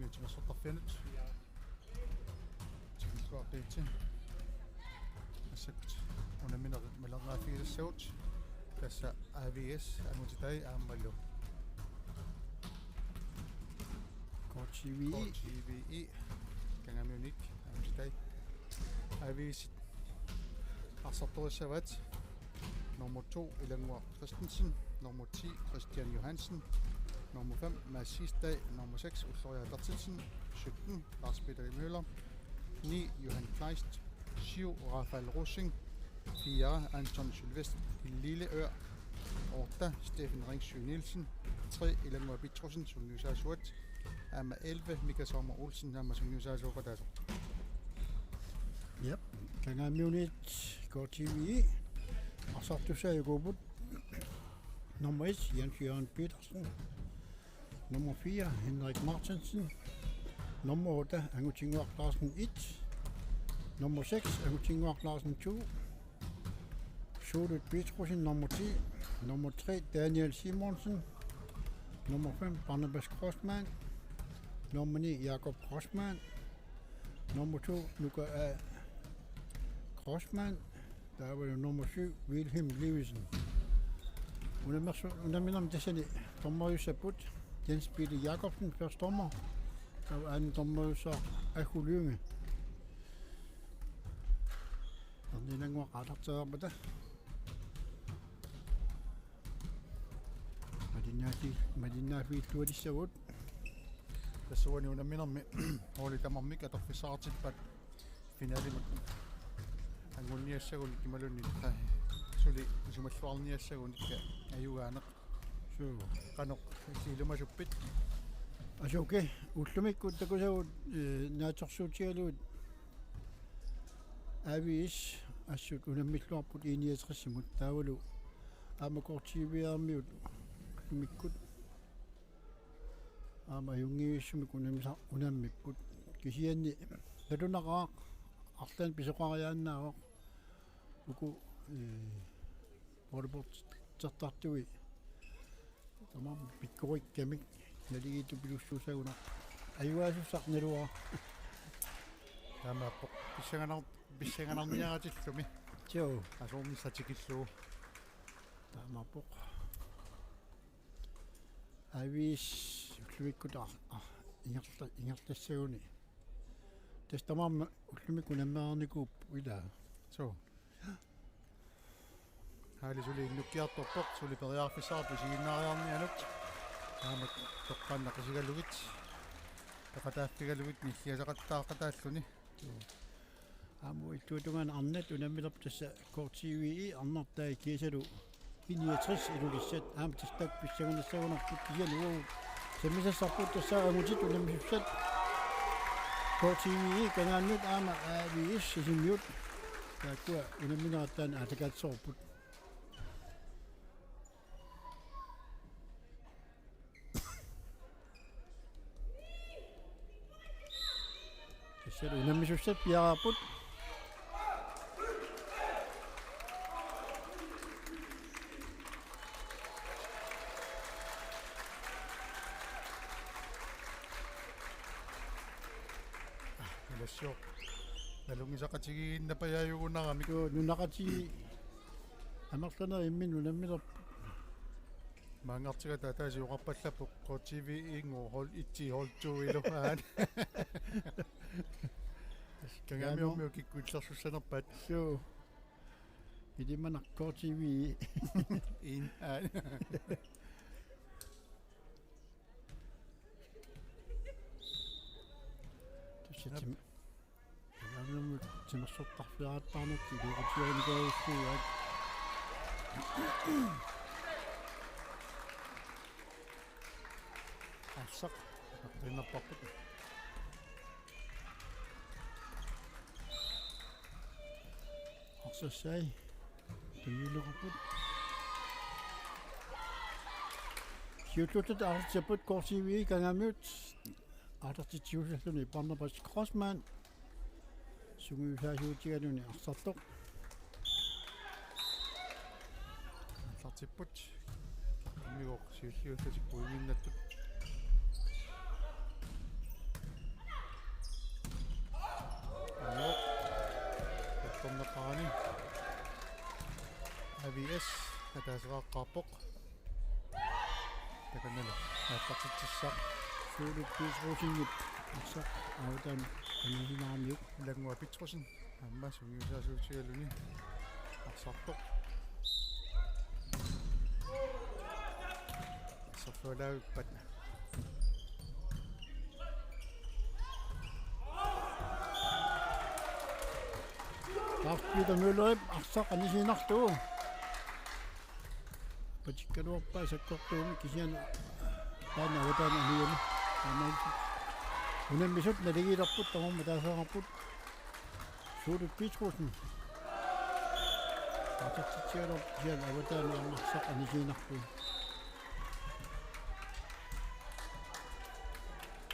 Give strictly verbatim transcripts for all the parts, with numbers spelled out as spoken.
Timersortarfianut. Tikilluaqqiitsi. Massakkut unamminerit malinnaaffigisassavut. Tassa A V S angutitai aammalu K T V E. K T V E. Kangaamiunik angutitai. A V S arsartorissavaat. Nummer to, Ilannguaq Christensen. Nummer ti, Christian Johansen. Nummer fem, Mads Sistad. Nummer seks, Ulrik Berthelsen. Sytten, Lars Peter Møller. Ni, Johan Kleist. Syv, Rafael Rosing. Fire, Anton Sylvest Lilleør. Otte, Steffen Ringsø Nielsen. Tre, Ilannguaq Petrussen, sungiusaasuat. Aamma elleve, Mika Sommer Olsen, aamma sungiusaasuuqataasoq. Jep, Kangaamiunit K T V E. Arsartussaajukuupput. Nummer et, Jens Jørgen Petersen. Nummer fire, Henrik Martinsen. Nummer otte, Angutinnguaq Larsen et. Nummer seks, Angutinnguaq Larsen to. Suulut Petrussen, nummer ti. Nummer tre, Daniel Simonsen. Nummer fem, Barnabas Grossmann. Nummer ni, Jakob Grossmann. Nummer to, Nuka A. Grossmann. Taavalu nummer syv, Wilhelm Levesen. Unammersu-, unamminermi tassani dommeriussapput Jens Peter Jakobsen, første dommer. Taava anden dommeriussaaq Aku Lynge. Ernilannguaq aallartereermata. Malinnaaffi-, malinnaaffiillualissavut. Tassa uani unamminermi holdit tamarmik atorfissaqartippaat finalimut anguniassagunik imaluunniit, aa, suli isumalluarniassagunik ajugaaneq. Suu. Qanoq ilumasuppit? Asuki, ullumikkut takusagut, eh, naatsorsuutigalugit A V S assut unammilluarput I niogtres-imut taavalu aamma K T V R-imiut ullumikkut aamma ajunngivissumik unammisa-, unammipput. Kisianni nalunaqaaq arlaannik pisoqariaannaavoq. Uku, eh, volleyball-ertartui tamarmik pikkorikkamik naligiittupilussuussagunarput. Ajugaasussaq naluara. Taamaappoq. Pissanganar-, pissanganarniaratillumi. Joo. Asoornissaq tikillugu. Taamaappoq. A V S ullumikkut ar-, ar-, ingerla-, ingerlassaguni. Tassa tamarmik ullumikkut unammereernikuupput ilaa. Suu. Haali suli innukkiartorpoq, suli periarfissaqarpoq isiginnaariarnianut. Aamma toqqaannaq isigalugit. Peqataaffigalugit nilliasaqattaaqataalluni. Aamma illuatungaani arnat unammilerput tassa K T V E arnartai kiisalu I niogtres Ilulissat aamma tassa taakku pissanganassagunarput kisianni uagut sammisassarput tassa angutit unammisussat K T V E Kangaamiut aamma A V S Sisimiut taakkua unamminerat taanna aallakaatitsisorupput. Tassalu unammisussat piareerput. Ilassior. Nalunngisaqatigiinnapajaajugunaramik. Joo, nunaqqatigiit amerlanerit imminnut unammilerput. Maanngartigatta ataaseq oqarpallaarpoq K T V E-nngooq hold et-i hold to-ilu aana. Kangaamiormiut kikkut illersussanerpaat. Suu. Ilimanaq K T V E. En, aa. Tassa tim-, Kangaamiut timersortarfiarattaarnagit iluaqutiginikuugaluarlugu. Arsaq aqqinnerparput. Arsaq sai. Tunniunneqarput. Siulliullutik aallartipput K T V E Kangaamiut. Aallartitsisussalluni Barnabas Grossmann. Sungiusaasuutigaluni arsartoq. Aallartipput. Immigooq siulliullutik puiminnattut. Attorneqarani. A V S ataaseqaqqaarpoq. Takannalu aallartitsissaq. Suulut Petrusenip arsaq avataani anisinaramiuk. Ilannguaq Petrusen aamma sungiusaasuutigaluni arsartoq. Arsarlualaavippat. Lars Peter Møllerip arsaq anisinarlugu. Patikkaluarpaa sakkortuumik kisianni taanna avataani aniani. Unammisut naligiilerput tamarmik ataaseqarput. Suulut Petrusen. Atartitsigaluarpoq kisianni avataani aamma arsaq anisinarlugu.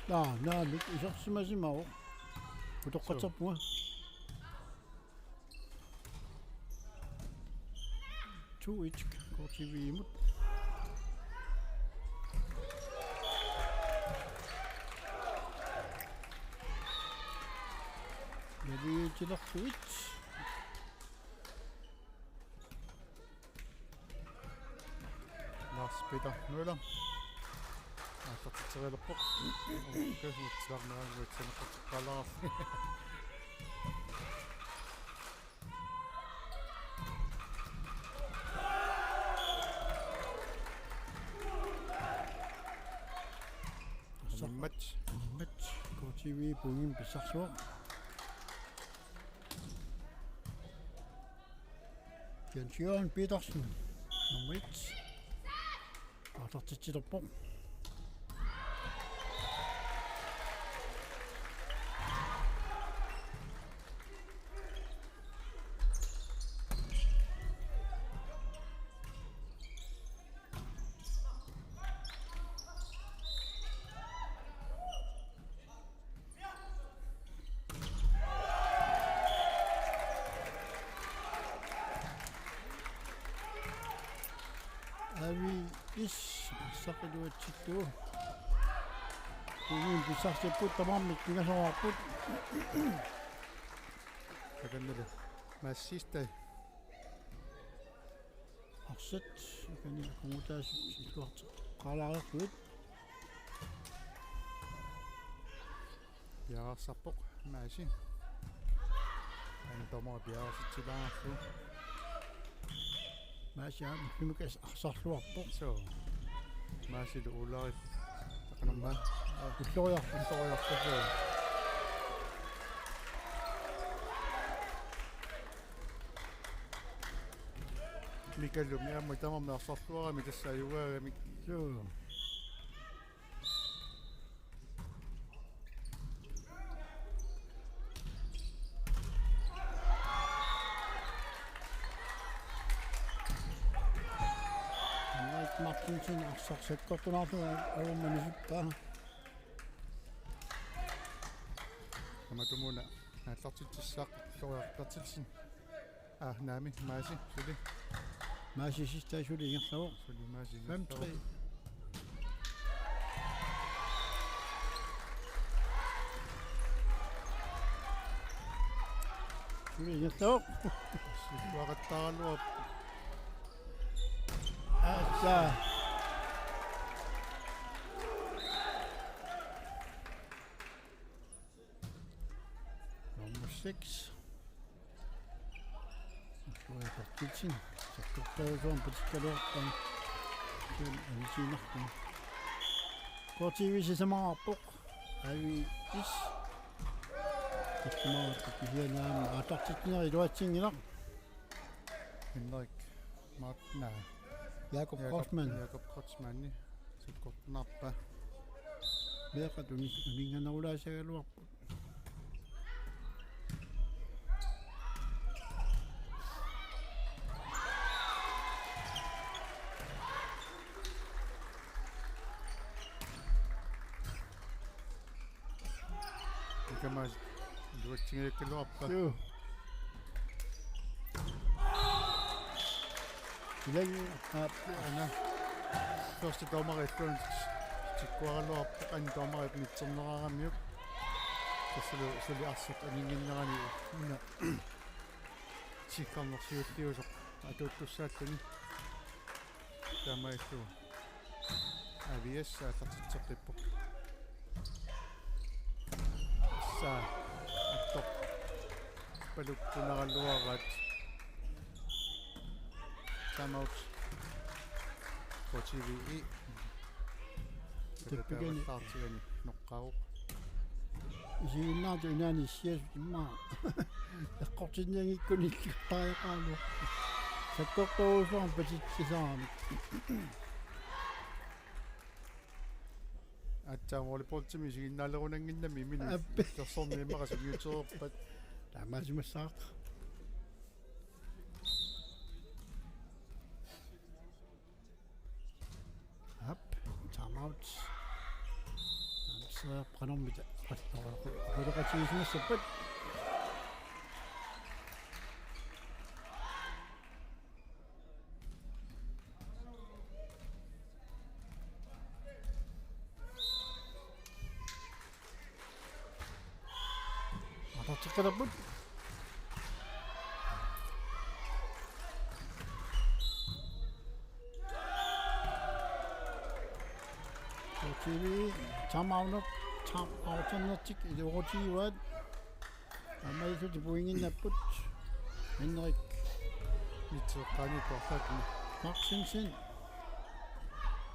Naa, naamik isersimasimavoq. Utoqqatserpunga. To et K T V-mut. Naligiitsilersuit. Lars Peter Møller. Aallartitserialerpoq. Ukasitsilarnaanguit saneqqaqqalaarli. Animmat. Animmat. K T V pointimik pissarsuaq. Jens Jørgen Petersen, nummer et. Aallartitsilerpoq. A V S arsaq iluatsillugu. Pointimik pissarsipput, tamarmik pingasoraarput. Takannalu Mads Sistad. Arsaq, ikani kungutaasut illuartoqalaariarlugit. Piareersarpoq Maasi. Aana dommeri piareersitsilaarlugu. Maasi aamma ullumikkut arsarluarpoq. Suu. Maasilu Ulari. Takanamma. Ulloriarpoq. Ulloriarpoq, suu. Mikalumi aamma tamarmi arsarluaramik tassa ajugaagamik. Suu. Henrik Martinsen arsaq sakkortunaarlugu aamma anisippaa. Tamatumuuna aallartitsissaq Florian Berthelsen. Aa, naamik, Maasi, suli. Maasi Sistad suli ingerlavoq. Suli Maasi ingerlavoq. Fem tre. Suli ingerlavoq. Suli uaqattaaraluarpoq. Assa. Nummer seks. Florian Berthelsen. Sakkortuusuarmik patikkaluarpaa. Kisianni anisinarlugu. K T V sisamaqarpoq. A V S. Tassamaarpoq kisianni aamma aallartitsineq iluatsinngilaq. Henrik Mark-, naa. Jakob Jakob, Kreutzmann. Jakob Kreutzmanni. Sakkortunaarpaa. Meeqqat uni-, uninnganerulaasagaluarput. Ikamaas iluatsinngikkaluarpaa. Juu. Ilai, aap. Aana. Første dommeri illuun tikkuaraluarpoq, anden dommeri nitserneraramiuk. Tassalu suli arsaq aninnginnerani una tikkarnersiulliusoq atuuttussaalluni. Taamaalillugu A V S aallartitseqqippoq. Tassa attoq palukkunaraluaraat. Timeout. K T V E. Tippigani. Taavallaartigani noqqaavoq. Isiginnaartut inaani issiasut immaqa eqqortinnianngikkunik illikartariaqaraluarput. Sakkortorusuarmik patitsisaramik. Aatsaat volleyballtimi isiginnaalerunannginnami imminut. Appi. Illersorneq immaqa sungiutereerpat. Taamaasimassaaq. Aap, timeout. Aamma seriarpanormita. Qulleqatigiissimassappat. Aallarteqqalerput. K T V, timeout, timeout-ernertik iluaqutigivaat. Aamma illuti pointinnapput. Henrik. Nitseqqaani torfatni. Martinsen.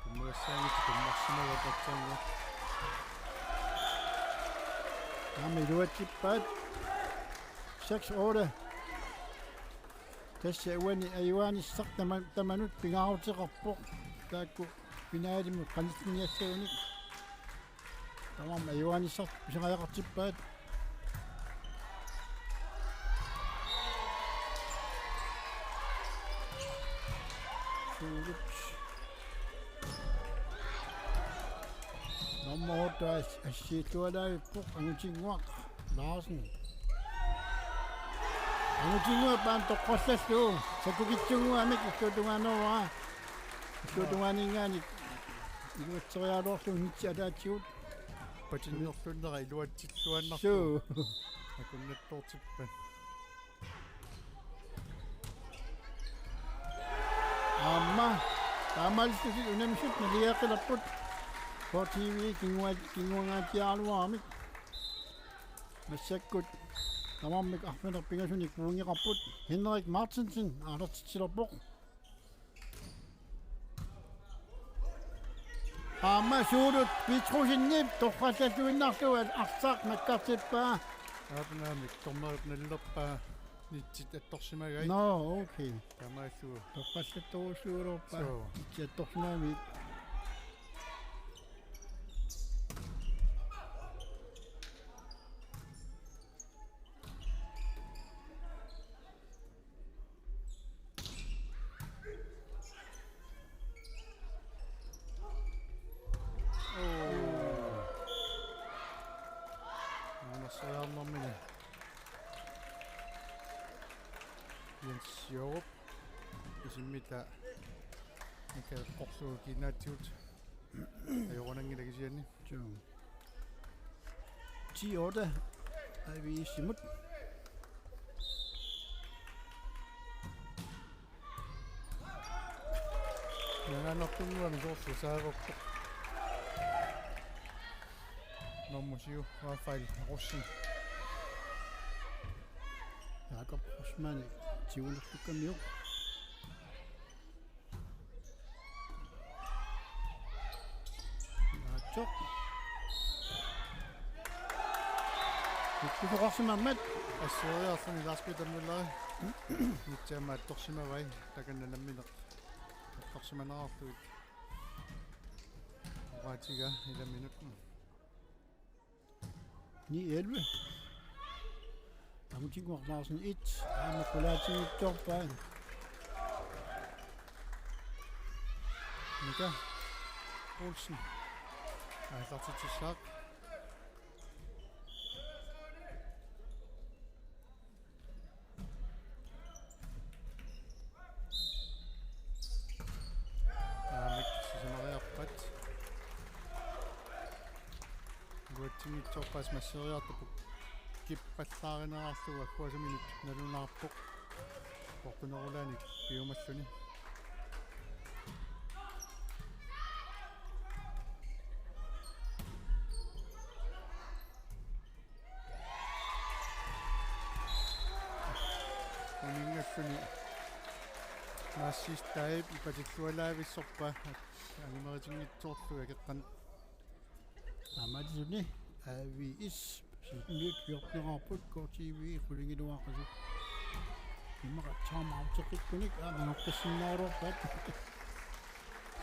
Kummagassaanit kummarsimavaat tassannga. Aamma iluatsippaat. Seks otte. Tassa uani ajugaanissaq tama-, tamanut pingaaruteqarpoq. Taakku finaalimut qanillinniassaganik. Tamarmik ajugaanissartik pisariaqartippaat. Suulup. Nummer otte as-, assiillualaavippoq Angutinnguaq Larsen. Angutinnguaq paam toqqallallugu. Sakkukitsunnguamik illuatungaanera. Illuatungaaninngaanniit iluatseriaraluarlugu nitsi ataatsigut. Patinnerlunnera iluatsilluaannarlugu. Suu. Akunnattoortippat. Aamma. Taamaalillutik unammisut naliaqilerput. K T V kinguat-, kinguangaatsiaraluaramik. Massakkut tamarmik arfineq-pingasunik pointeqarput. Henrik Martinsen aallartitsilerpoq. Aamma Suulut Petrusenip torrallalluinnarlugu arsaq nakkartippaa. Aap, naamik, dommerit nalilerpaa nitsit attorsimagai. Nå, okay. Taamaallugu. Torrallattorujussuugaluarpaa. Suu. Nitsit attorsimagamiuk. Oo. Aamma seriarnermini. Jens Jorup. Isimmitaa. Ika qorsuukinaatsigut. Ajorunanngilaq kisianni. Joo. Ti otte. A V S-imut. Nanaartortunnguami soorlu saagorpoq. Nummer syv, Rafael Rosing. Jakob Rosmann, tiunertukkamiuk. Naatsoq. Pikkusoqarsimammat. Asseriarluni Lars Peter Møller. Nitsi aamma attorsimavai. Takanna nammineq. Attorsimanerarlutik. Oqaatiga ilaminut. Ni elleve. Angutinnguaq Larsen et. Aamma qulaatinngitsoorpaa. Mika Olsen. Aallartitsissaaq. Naamik sisamariarpat. Iluatsinngitsoorpaat masseriartupput. Ippallaarinerarlugu agguasaminut nalunaarpoq. Portunerulaanik piumalluni. Uninngalluni Maasii Stayp ipatillualaavissorpaa angumeritinngitsoorlugu akeqqanut. Aamma suli A V S sytten-iut fjorten-eraarput, K T V qulingiluaqisut. Immaqa timeout-eqqikkunik aamma noqqissinnaagaluarpaat.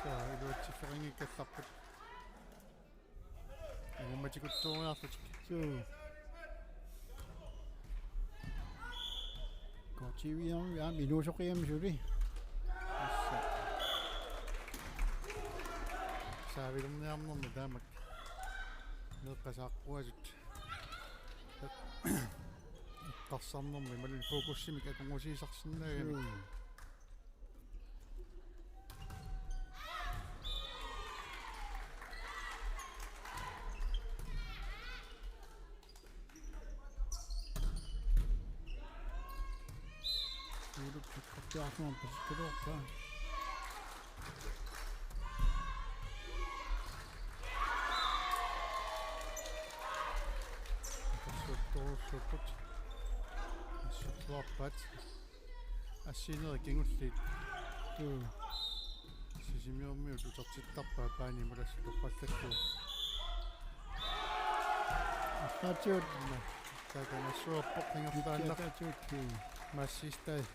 Saa, iluatsiffeqanngikkallarput. Angummatikutsooriarlutik. Suu. K T V-mi aamma inuusoqiami suli. Assa. Saavilerniarnermi taamak. Meeqqat saaqquasut. Eqqarsarnermi imaluunniit fokusimik akornusiisarsinnaagami. Mm. Suulup sakkortuarnermut pasikkaluarpaa. Apersuuttorussuupput. Assortuarpaat. Assiinerit kingulliit. Tuu. Sisimiormiut utertittarpaat paani mulassut toqqallattu. Arlaatigut. Takanassuarpoq qingerlaannaq. Arlaatigut. Maasii Stayp.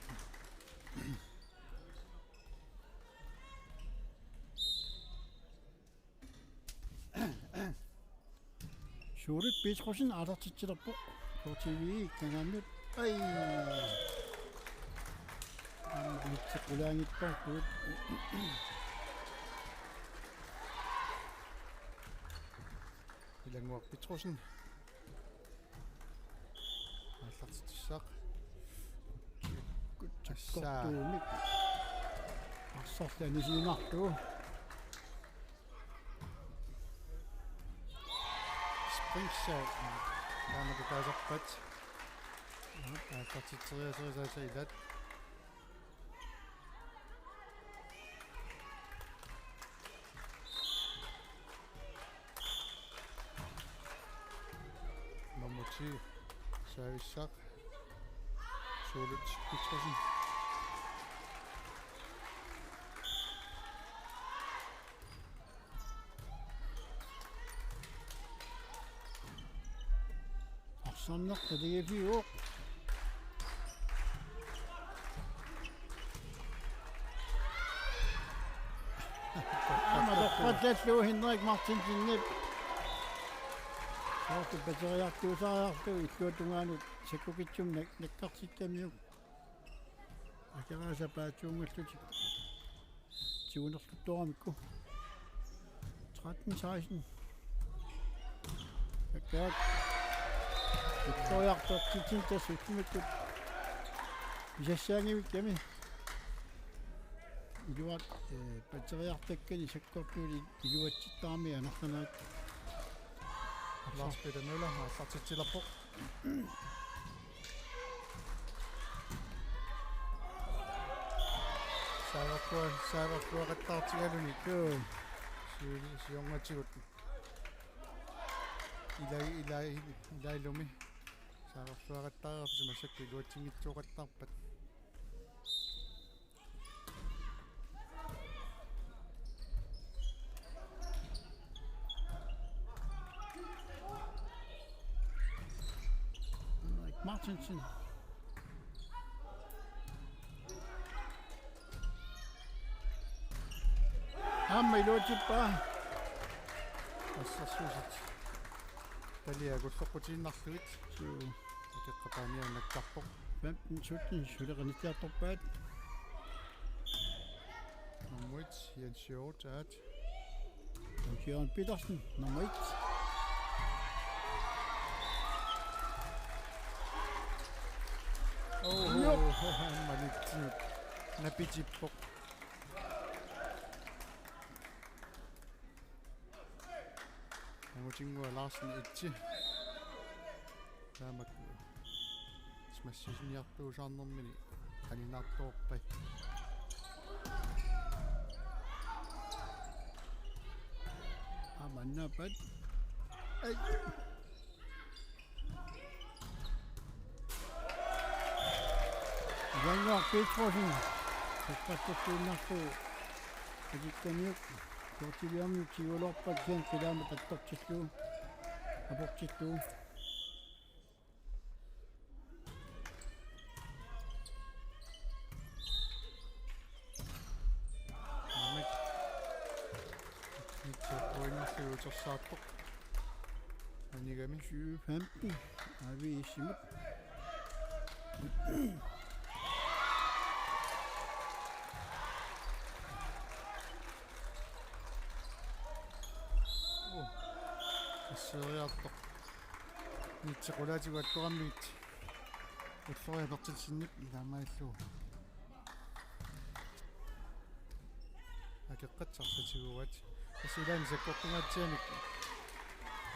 Suulut Petrussenip aallartitsilerpoq. K T V Kangaamiut. Ai. Aamma itseqqulaanngippaat. Ilannguaq Petrussen. Aallartitsissaaq. Tassa. Sakkortuumik. Arsarlu anisiinnarlugu. Springside. Taama taasarpaat. Aallartitseriaserisaasaat ilaat. Nummer ti, servicesaaq. Suulut Petrussenip. Arsarneq qiligiviuvoq. Aamma torpallallugu Henrik Martinsenip. Soorlu pateriartuusaariarlugu illuatungaanut sakkukitsumik nak-, nakkartikkamiuk. Akeraasa paatsuungallutik. Tigunerluttoramikku. Tretten seksten. Akkaat. Victoriartortitsin tassa ullumikkut. Pisassaanngivikkami. Iluat, eh, pateriartakkani sakkortuulik iluatsittarami anerlanerit. Lars Peter Møller aallartitsilerpoq. Saavartua-, saavartuaqattaartigaluni. Joo. Si-, siornatigut. Ilai, ilai, ilailumi. Saavartuaqattaarpasi massakkut iluatsinngitsooqattaarpat. Henrik Martinsen. Aamma iluatsippaa. Assersuisut. Taliaq ulloqqutiinnarlugit. Suu. Akeqqapaaniannakkarpoq. Femten sytten suleqanitsiartorpaat. Nummer et, Jens Hjort, aat. Jens Jørgen Petersen, nummer et. Åh, jo. Aamma nitsiut. Napitippoq. Angutinnguaq Larsen etsi. Taamak massisiniartuusaarnermini aninartoorpai. Aamma annaappat. Ai. Ilanngua Petrussenip saqqartortuinnarlugu Atikkamiuk Kortiviarmiut siuloorpat kisianni qilaammat attortillugu aportillugu. Aamma. Nitsiaq pointersigut utersaartoq. Anigami. Syv femten. Aavi isimut. Oh. Asseriartoq. Nitsiaq qulaatigut attorammigit. Ulloriaq Berthelsenip taamaalillugu akeqqat arsaq tiguaat. Tassa ilaanni sakkortungaatsiamik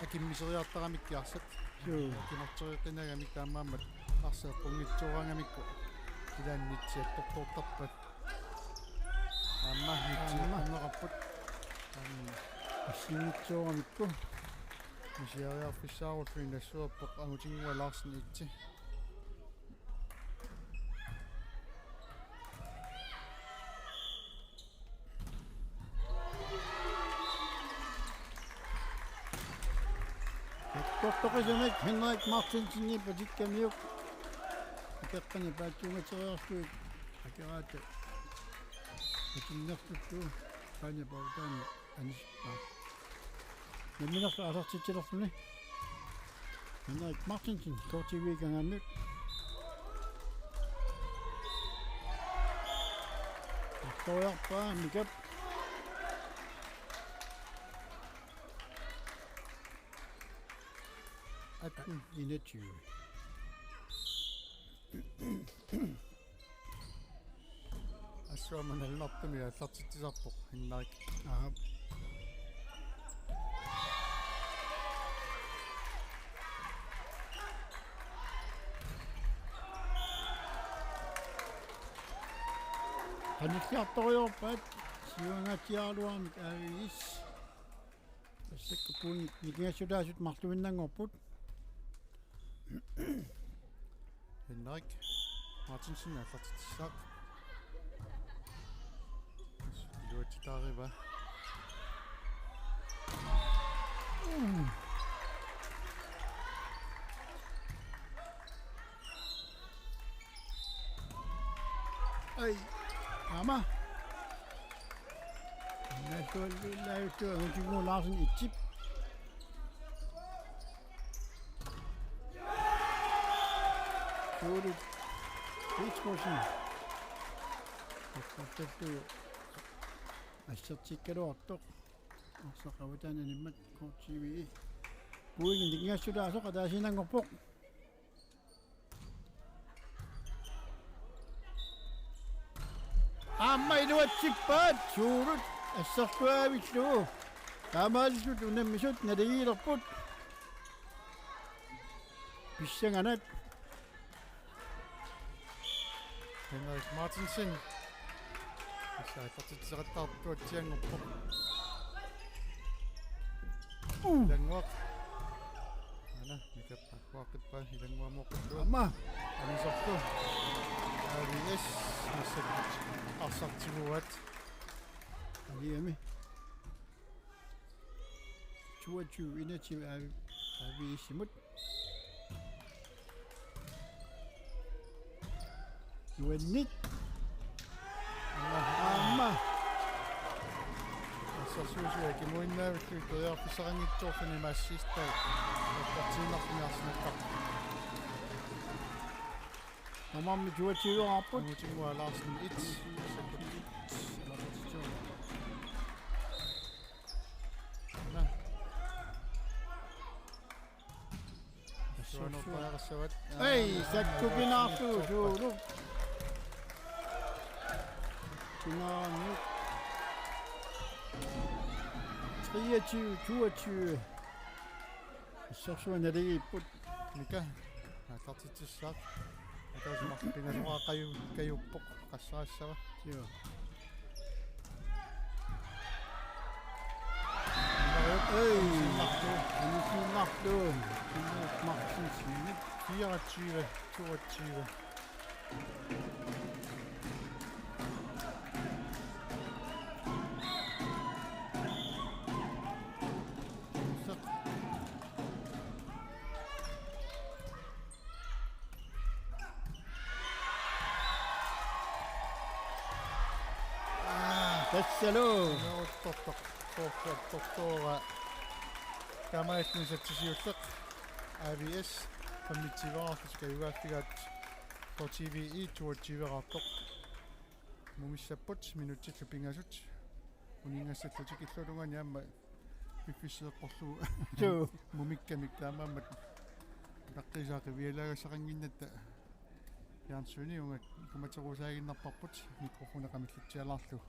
akimmiseriartaramikkit arsaq. Suu. Akimartereqqinagamik taamaammat arsaq eqqunngitsooraangamikku ilaanni nitsiaq attortoortarpat. Aamma nitsiaq Aamma. Attorneqarput. Aamma. Assinngitsooramikku. Misiariarfissaarulluni nassuerpoq Angutinnguaq Larsen itsi. Tortoqisamik Henrik Martinsenip Atikkamiuk. Akeqqani paatsuungateriarlugit akeraata atinnertuttu paani pautaani anisippaa. Namminerlu aallartitsilerluni. Henrik Martinsen, K T V Kangaamiut. Artoriarpaa, Mikap. Atten enogtyve. Assut aamma nalunartumik aallartitsisarpoq Henrik. Aap. Qanilliartoriarpaat siuangaatsiaraluarmik Aaviis. Massakkut puinik nikingassutaasut marluinnanngorput. Henrik Martinsen aallartitsissaaq. Iluatsitaarivaa. Ai. Aamma. Nassuallilaajuttuaq Angutinnguaq Larsen itsip. Juulut Petrussenip. Aqqartallu assertikkaluartoq. Arsaq avataani animmat K T V. Puinik nikingassutaasoq ataasiinnanngorpoq. Aamma iluatsippaat Juulut assersuaavillugu. Taamaalillutik unammisut naligiilerput. Pissanganaq. Henrik Martinsen. Tassa aallartitseqattaartuatsianngorpoq. Uh. Ilannguaq. Aana, Mikap aqquaqqippaa, Ilannguaq mooqqillugu. Aamma. Anisorlu. Aaviis, massakkut arsaq tiguaat. Aniami. Toogtyve enogtyve Aavi-, Aaviisimut. Nuanneq. Aamma. Assersuisui akimuinnaavillutik periarfissaqanngitsoorluni massista. Opportunitetsiniarsinnaappoq. Tamarmik toogtyve-rput. Angutinnguaq Larsen et. Nå. Suanerpaareersavat. Ei, sakkukinaarlugu Juulup. Kinaarami. Treogtyve toogtyve. Assersuaq naligiipput. Mika. Aallartitsissaaq. Tassa marluk pingasoqaqqaju kajuppoq qassarissava. Joo. Ei, Marluk. Anisiinnarluun. Kimmut Martinsen. Fireogtyve toogtyve. Tassalu. Nuuttortoq. Soorlu attortoora. Taamaalilluni satsisiulleq. A V S femogtyveqarlutik kajugaaffigaat. K T V I toogtyveqartoq. Mumissapput minutsillu pingasut. Uninngassallutik illuatungaani aamma piffissaq eqqorlugu. Joo. Mumikkamik taamaammat. Utaqqiisaa qivialaagassaqannginnatta. Fjernsyni uunga ikumaterusaaginnarparput mikrofoni qamillatsialaarlugu.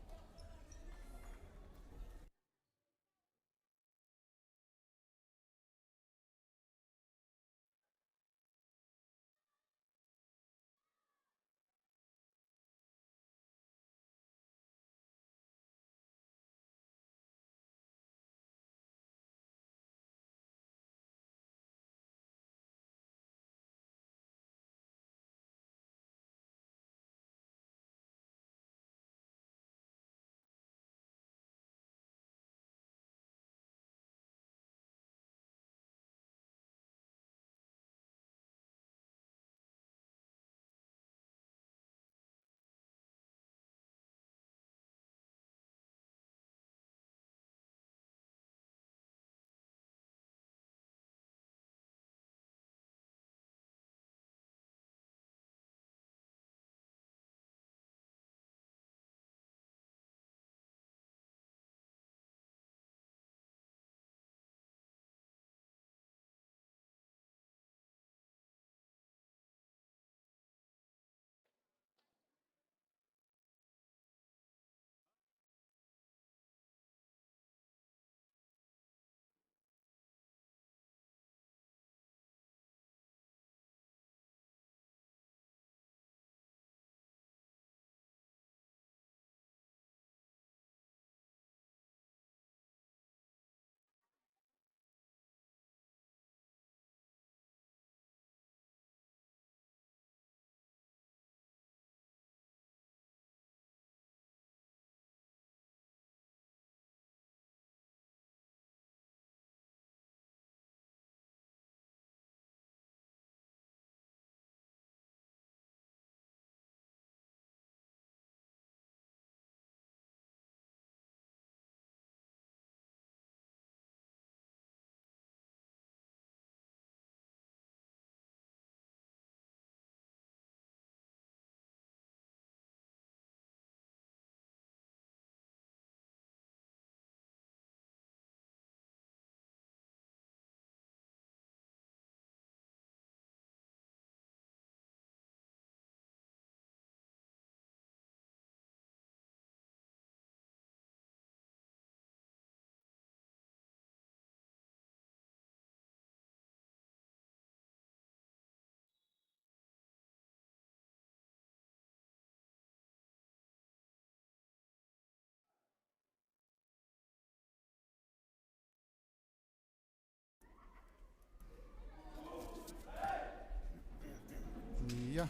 Ja.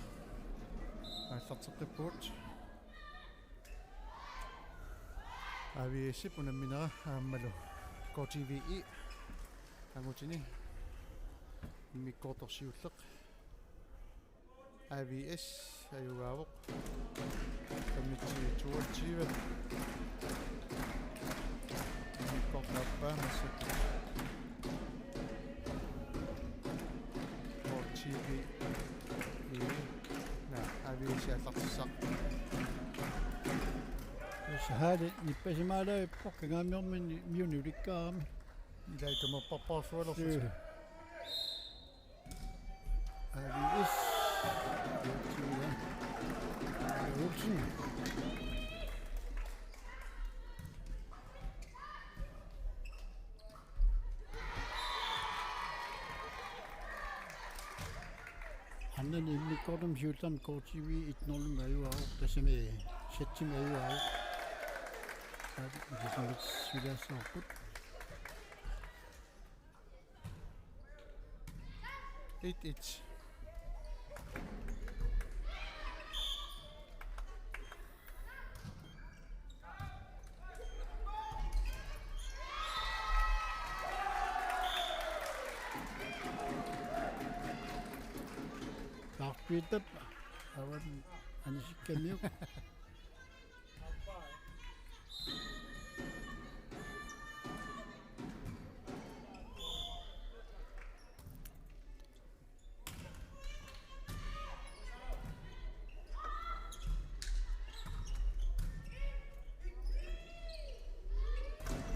Aallarteqqippugut. A V S-ip unamminera aammalu K T V I. Angutini immikkoortoq siulleq. A V S ajugaavoq. Femogtyve toogtyve. Immikkoortoq aappaa massakkut. K T V I. Naa, A V S aallartissaaq. Tassa haali nippasimaalaarpoq kangaamiorminni miuni ulikkaarami. Ilai tumerparpaarsualersuti. Joo. A V S. Olsen. Immikkoortumi siullermi K T V et nul-imi ajugaavoq, tassami seksimi ajugaavoq. Taava tassami silaassavarput. Et et. Lars Peter, avan anisikkamiuk.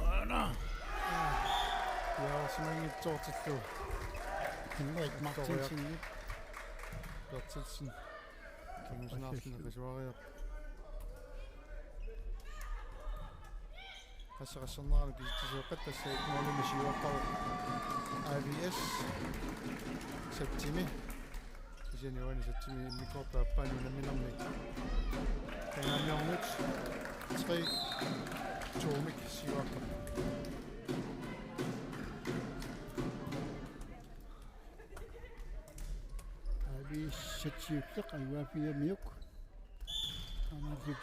Aana. Piareersimanngitsoortillugu. Henrik Martinsen. Berthelsen. Kingusinarluni qisuariaq. Qassaqassernerani kisitsiseeqqat, tassa et nul-imi siuaqqavoq A V S. Seksimi. Kisianni uani seksimi immikkoortut aappaanni unamminermi Kangaamiormiut tre to-mik siuaqqat. A V S-iulleq ajugaaffigiumiuk. Taamaasik.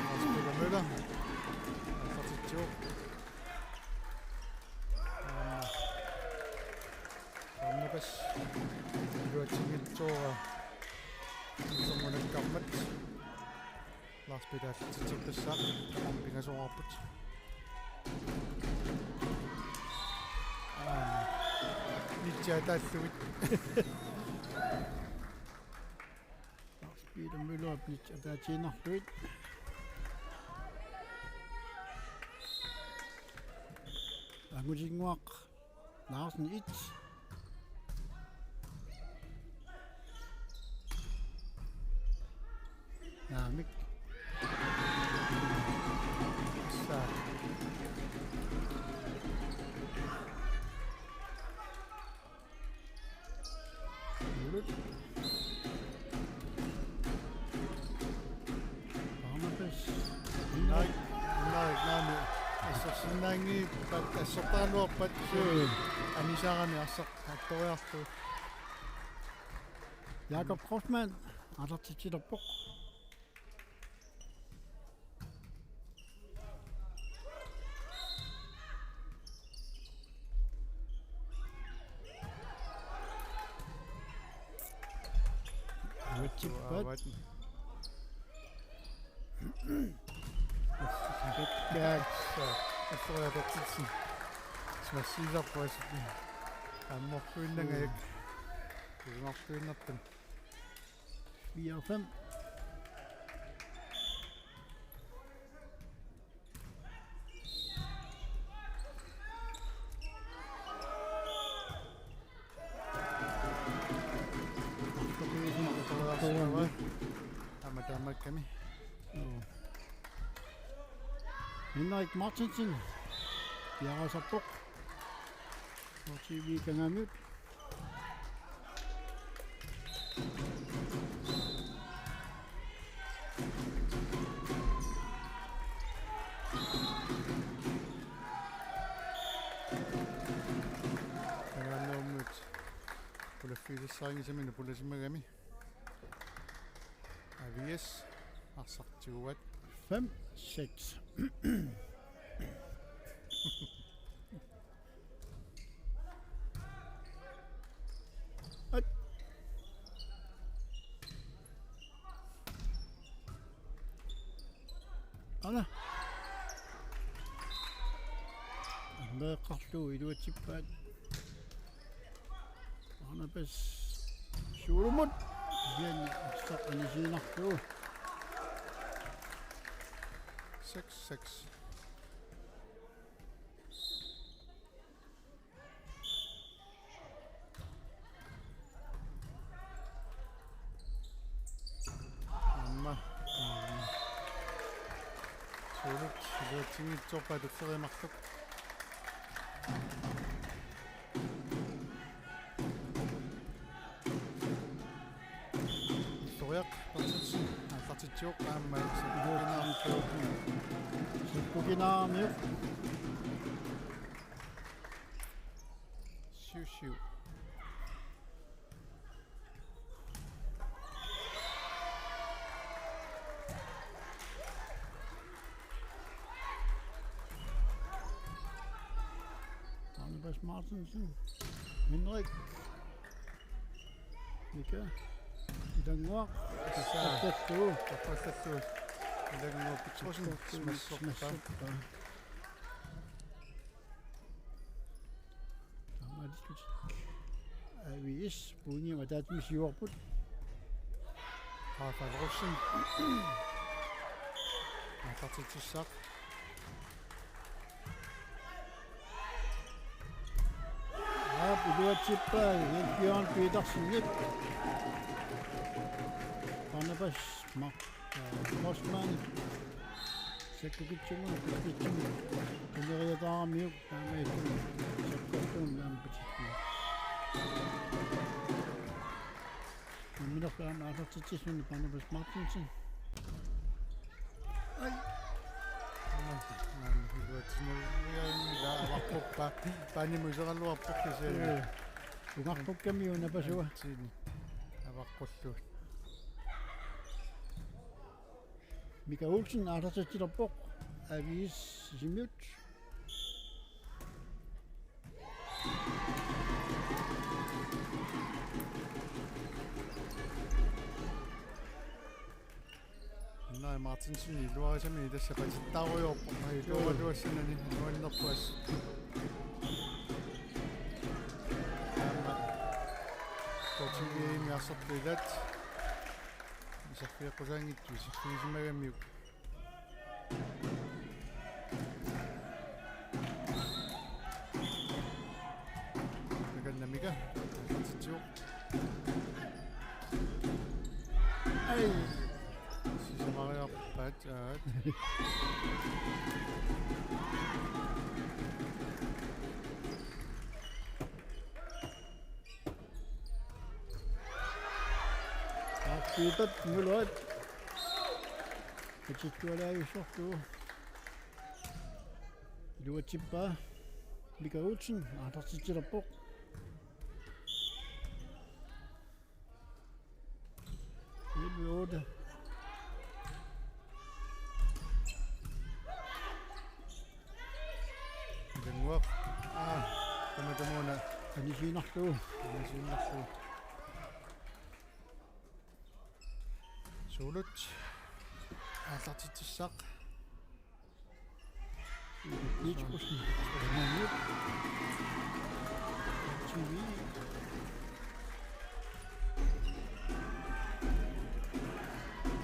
Lars Peter Møller. Aallartitsivoq. Aamma. Barnabas. Iluatsinngitsoorpoq. Isermunakkarmat. Lars Peter aallartitseqqissaaq, tamarmik pingasoqarput. Aa, nitsia taallugit. Lars Peter Møllerip nitsia taatiinnarlugit. Angutinnguaq Larsen et. Naamik. Sa. Ulut. Barnabas. Naamik, naamik, naamik. Assersinnaanngippat, assertaraluarpat. Mm. Anisarami arsaq attoriarlugu. Jakob Kreutzmann, aallartitsilerpoq. Uatsippat. Uavat. Uatsippat. Attoriartortitsin. Smassiisarpoq asut. Ammorluinnangajak. Mm. Kuimarluinnartun. Fire fem. Aamma taamaakkami. Joo. Henrik Martinsen. Piareersarpoq. K T V Kangaamiut. Kangaamiormiut pulaffigisassarinngisamini pulasimagami. A V S arsaq tiguaat. Fem seks. At. Aana. Meeqqarlu iluatsippaat. Barnabas. Siullermik. Kisianni arsaq anisiinnarlugu. Seks seks. Aamma. Suulut iluatsinngitsoorpaat ufferiimarluk. Titsiuq aamma Sakkukinaarmiuk. Sakkukinaarmiuk. Syv syv. Anders Martinsen. Henrik. Mika. Ilannguaq. Tassa. Tappassallu. Tappassallu. Ilannguaq Petrussen. Petrussen. Smassorpaa. Smassorpaa. Taamaaliorlutik. A V S, puuni ataatsimik siuarput. Rafael Rosing. Aallartitsissaaq. Aap, iluatsippaa, Jens Bjørn Petersenip. Barnabas Mark, øh, Postmanip. Sakkukitsunnguaq, Sakkukitsunnguaq. Tuneriataaramiuk, taamaattumik. Sakkortuumik aamma patissuaq. Nammineq aamma aallartitsisuni Barnabas Martinsen. Ai. Aamma, aamma, iluatsinngilaa, avaqqorpaa, paanimut iseralluarpoq kisianni. Ee, ungarpukkami una pasua. Tiini. Avaqqorlugu. Mika Olsen, aallartitsilerpoq, A V S Sisimiut. Henrik Martinsen iluarisami tassa patittaarujoorpoq, ilualuassanani nuannerpoq. Aamma Coaching-imi arsorpilat. Iserfigeqqusaanngitsoq, iserfigisimagamiuk. Takanna Mika. Titsiuq. Ai. Sisamariarpaat, aat. Aappiitat nuluat. Atittualaajussortu. Iluatsippaa. Mika Olsen, aallartitsilerpoq. Elleve otte. Ilannguaq. Aa, tamatumuuna. Anisiinnarlugu. Anisiinnarlugu. Suulut. Aallartitsissaaq. Petrus.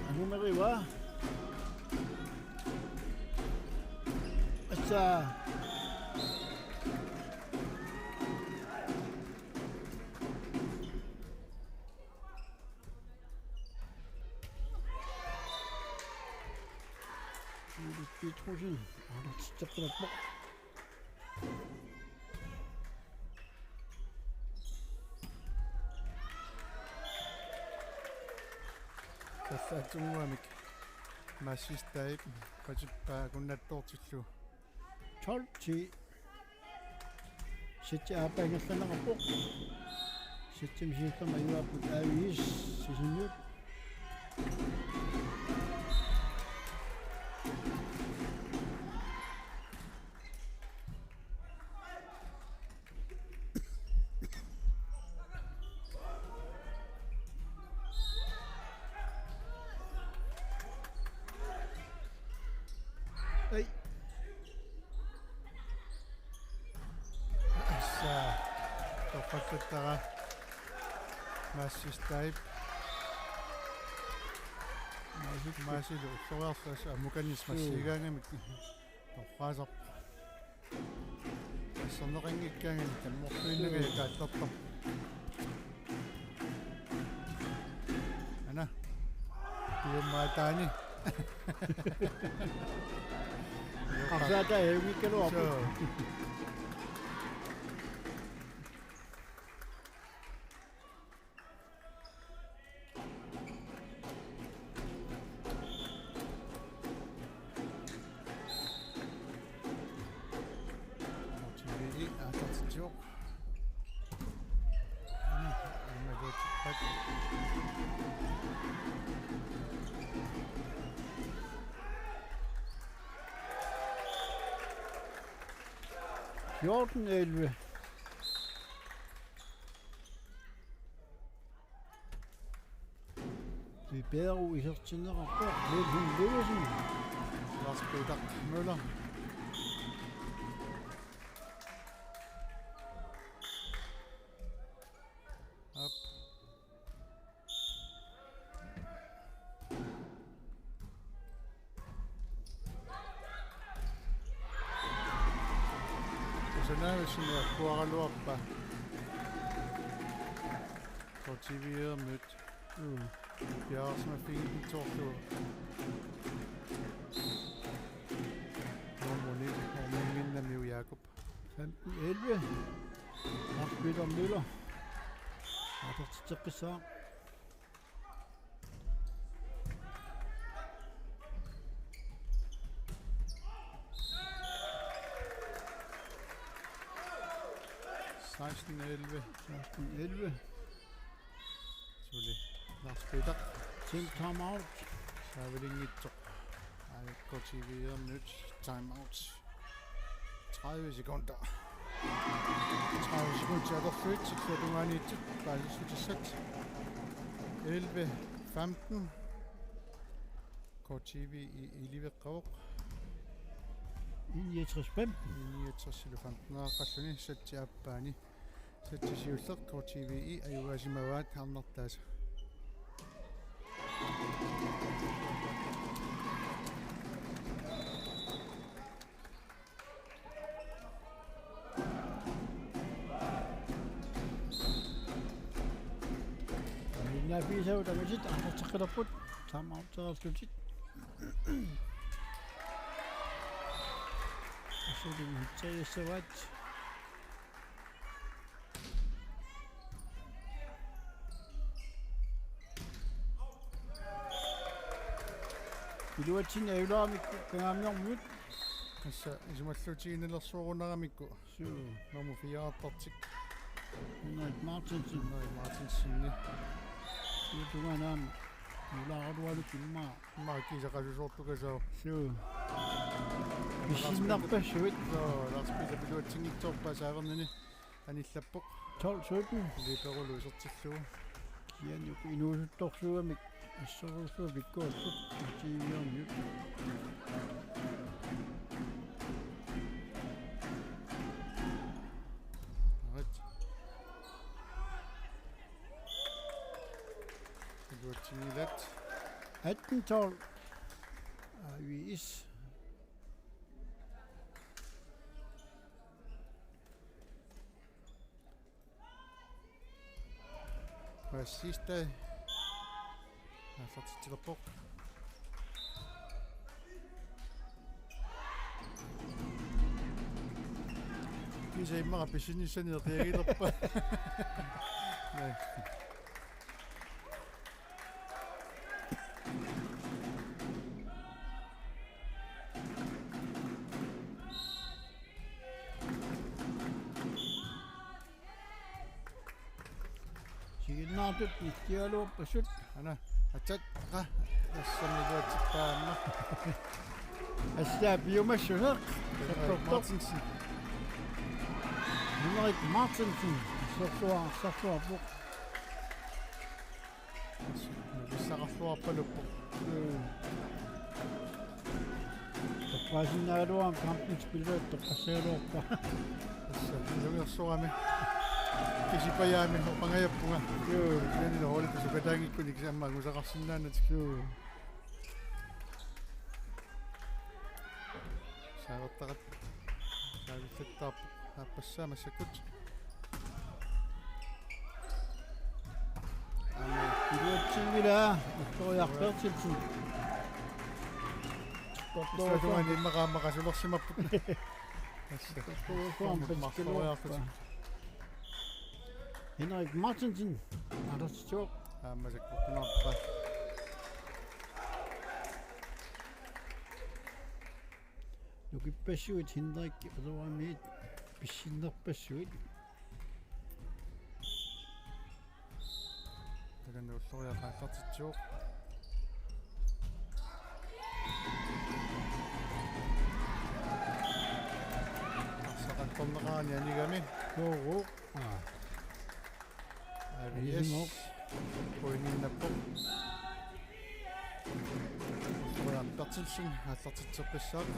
Anumeriva. Assa. Petrussen, aallartitseqqilerpoq. Tassa atsunnguamik Mads Staib, patippaa akunnattoortillugu. Tolv ti. Sæt aappaa ingerlanneqarpoq. Sætimi siullermi ajugaapput A V S Sisimiut. Ai. Assa. Toqqattattara. Mads Staib. Maasilu ulloriarlugu aamma Mikanis massiigaangamik. Torraasarpoq. Asserneqanngikkaangat tammorluinnanga kaattartoq. Ana. Piummaataani. Qarsaataa eungikkaluarpoq. Suu. Joq. Aamma imaluunniit. Fjorten elleve. Ribeiro isertinneqarpoq, Niels Henrik Lewisen. Lars Peter Møller. Op. Kusanaavissumiarluaraluarpaa. K T V-ermiut. Mm. Piareersimaffiginngitsoorlugu. Nummernit, nummernit Jakob. Femten elleve. Lars Peter Møller. Aasertitseqqissaaq. Seksten elleve. Seksten elleve. Suli Lars Peter. Til timeout. Saavilinngitsoq. Aa, K T V-ermiut timeout. Tredive sekunder. Tredive sekunder atorlugu, tiksuatungaaniittut paasissutissat. Elleve femten. K T V-i iliveqqavoq. Niogtres fem. Niogtres femten-eqarluni, sætti aappaani. Sætti siulleq K T V-i ajugaasimavaat arnartaasa. Nafiisa utavisit aasertaqqilerput, timeout-eqarlutik. Asulinnitsajassavaat. Iluatsinni ajulaaramikku Kangaamiormiut. Tassa isumalluutiginngilersuurunaramikku. Suu. Nummer fire-artartik. Henrik Martinsen. Henrik Martinsen. Suu tungaanut. Nulaaralualu kimmaa. Maaki saqasusoortukasaaq. Suu. Pissinnerpassuit. Soo, Lars Peter piluatsinngitsoorpaa saavernini. Anillappoq. Tolv sytten. Liberolu isertillugu. Kianuk inuusuttorsuugamik assorsuaq pikkuassuk T V-ermiut. Right. Iluatsinngillat. Atten tolv. A V S. Sidste. Aasertitseqarpoq. Kisianni immaqa pissinissani eqiagilerpa. Naa. Siginnaartut nittialuorpasut. Aana, atsat, qa, tassami iluatsippaamma. Assaa piumassuseq. Henrik Martinsen. Henrik Martinsen. Sorsuar, sorsuarpoq. Nukissaqarluarpaluppoq. Mm. Toqqaasinnaaluarami kampit spillertoqqassagaluarpaa. Tassa, ilungersorami. Kisipajaami oqangajappunga. Joo. Kisianni holdit sukataanngikkunik kisianni aamma angusaqarsinnaanatik. Joo. Saavartaqaat. Saavillattaarpoq. Aappassaa massakkut. Aamma iluatsinngilaa, Victoria Berthelsen. Issuatungaani immaqa aamma qasulersimapput. Tassa. Martoriartutik. Henrik Martinsen. Aasertitsuoq. Aamma sakkortunaarpaa. Nukippassuit Henrik Ulluamiit pissinnerpassuit. Nuulloriaq aallartitsivoq. Arsaq aallarneqarani anigami. Joo. Aa. A V S. Anigimoq. Pointinnappoq. Nuulloriaq Berthelsen aallartitseqqissaaq.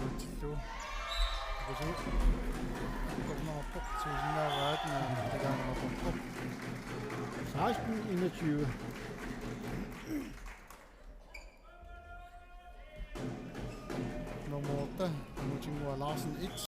Uatillu. Kusu. Tornaarpoq tuusinnaavaat naamikkilaangatorpoq. Seksten enogtyve. Nummer otte, Mutingua Larsen et.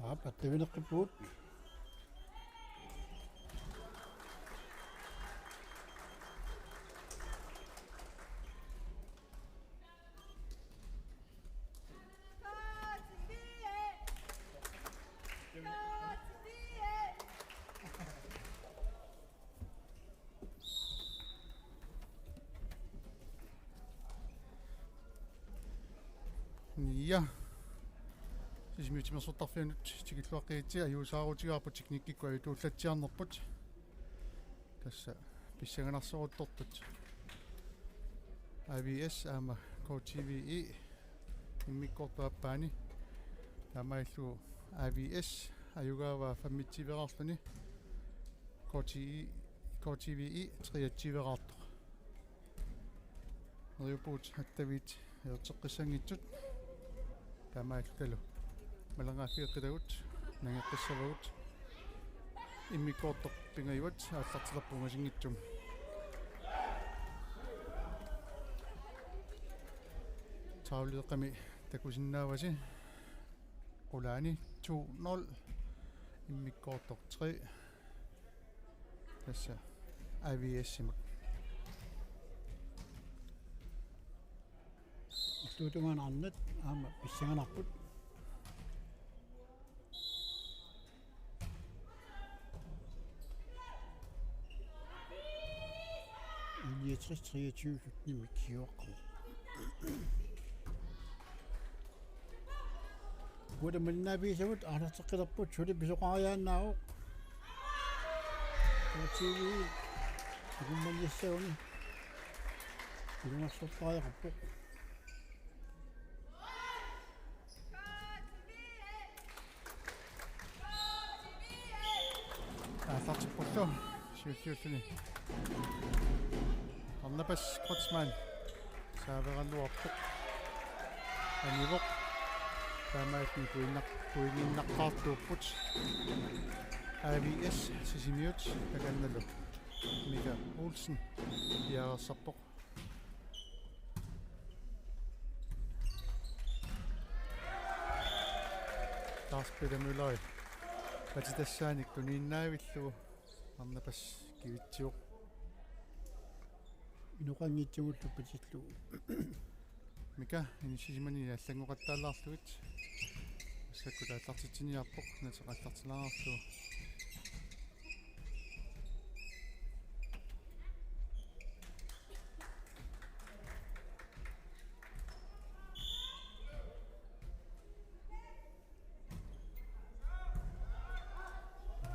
Aap, attavineqqippugut. Ja. Sisimiut Timersortarfianut tikilluaqqigitsi, ajuusaarutigaarput teknikkikkut ajutuullatsiarnerput. Tassa pissanganarsoruttortut A V S aamma K T V E immikkoortup aappaani. Taamaalillugu A V S ajugaavaa femogtyveraarluni. K T E, K T V E treogtyveraartoq. Neriuppugut attaviit ajorteqqissanngitsut. Taamaalillutalu malangaaffigeqqitagut nangeqqissavagut. Immikkoortoq pingajuat aallartilerpoq ungasinngitsumik. Tavleqqami takusinnaavasi. Qulaani to nul. Immikkoortoq tre. Tassa A V S-imut. Illuatungaanut arnat aamma pissanganarput. Niogtres treogtyve sytten-imik siuaqqavoq. Uanga malinnaaffigisagut aallarteqqilerput, suli pisoqariaannaavoq. K T V E akummanniassaguni ilungersortariaqarpoq. Aallartippoq siulliulluni. Barnabas Kreutzmann saaveraluarpoq. Anivoq. Taamaalilluni pointinnaq-, pointinnaqqaartuupput. A V S Sisimiut takannalu Mika Olsen piareersarpoq. Lars Peter Møller. Patitassaanik tuniinnaavillugu Barnabas kivitsivoq. Inoqanngitsumullu patillugu. Mika inissisimani allanngoqattaalaarlugit. Massakkut aallartitsiniarpoq, nateqallartilaarlugu.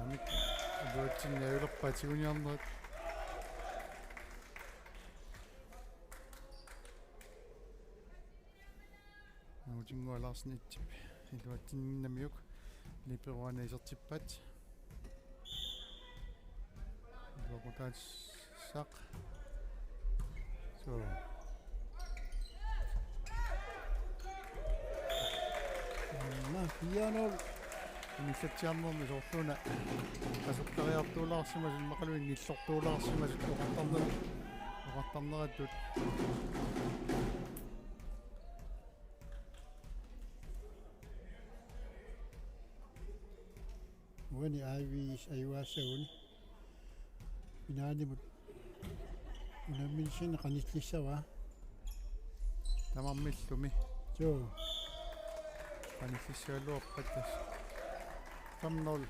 Amik, iluatsinni ajulerpaat tiguniarnerit. Angutinnguaq Larsen Itsip iluatsinninnamiuk liberoanut isertippaat. Iluaqutaat Saq. Suu. Aamma fire nul. Inissaatsiarnermi soorluuna qasukkariartuulaarsimasut immaqaluunniit nillortuulaarsimasut oqartarner-, oqartarneratut. Uani A V S ajugaassaguni. Finalimut unamminermi qanillissavaa. Tamarmillumi. Joo. Qanillissagaluarpat tassa. Fem nul.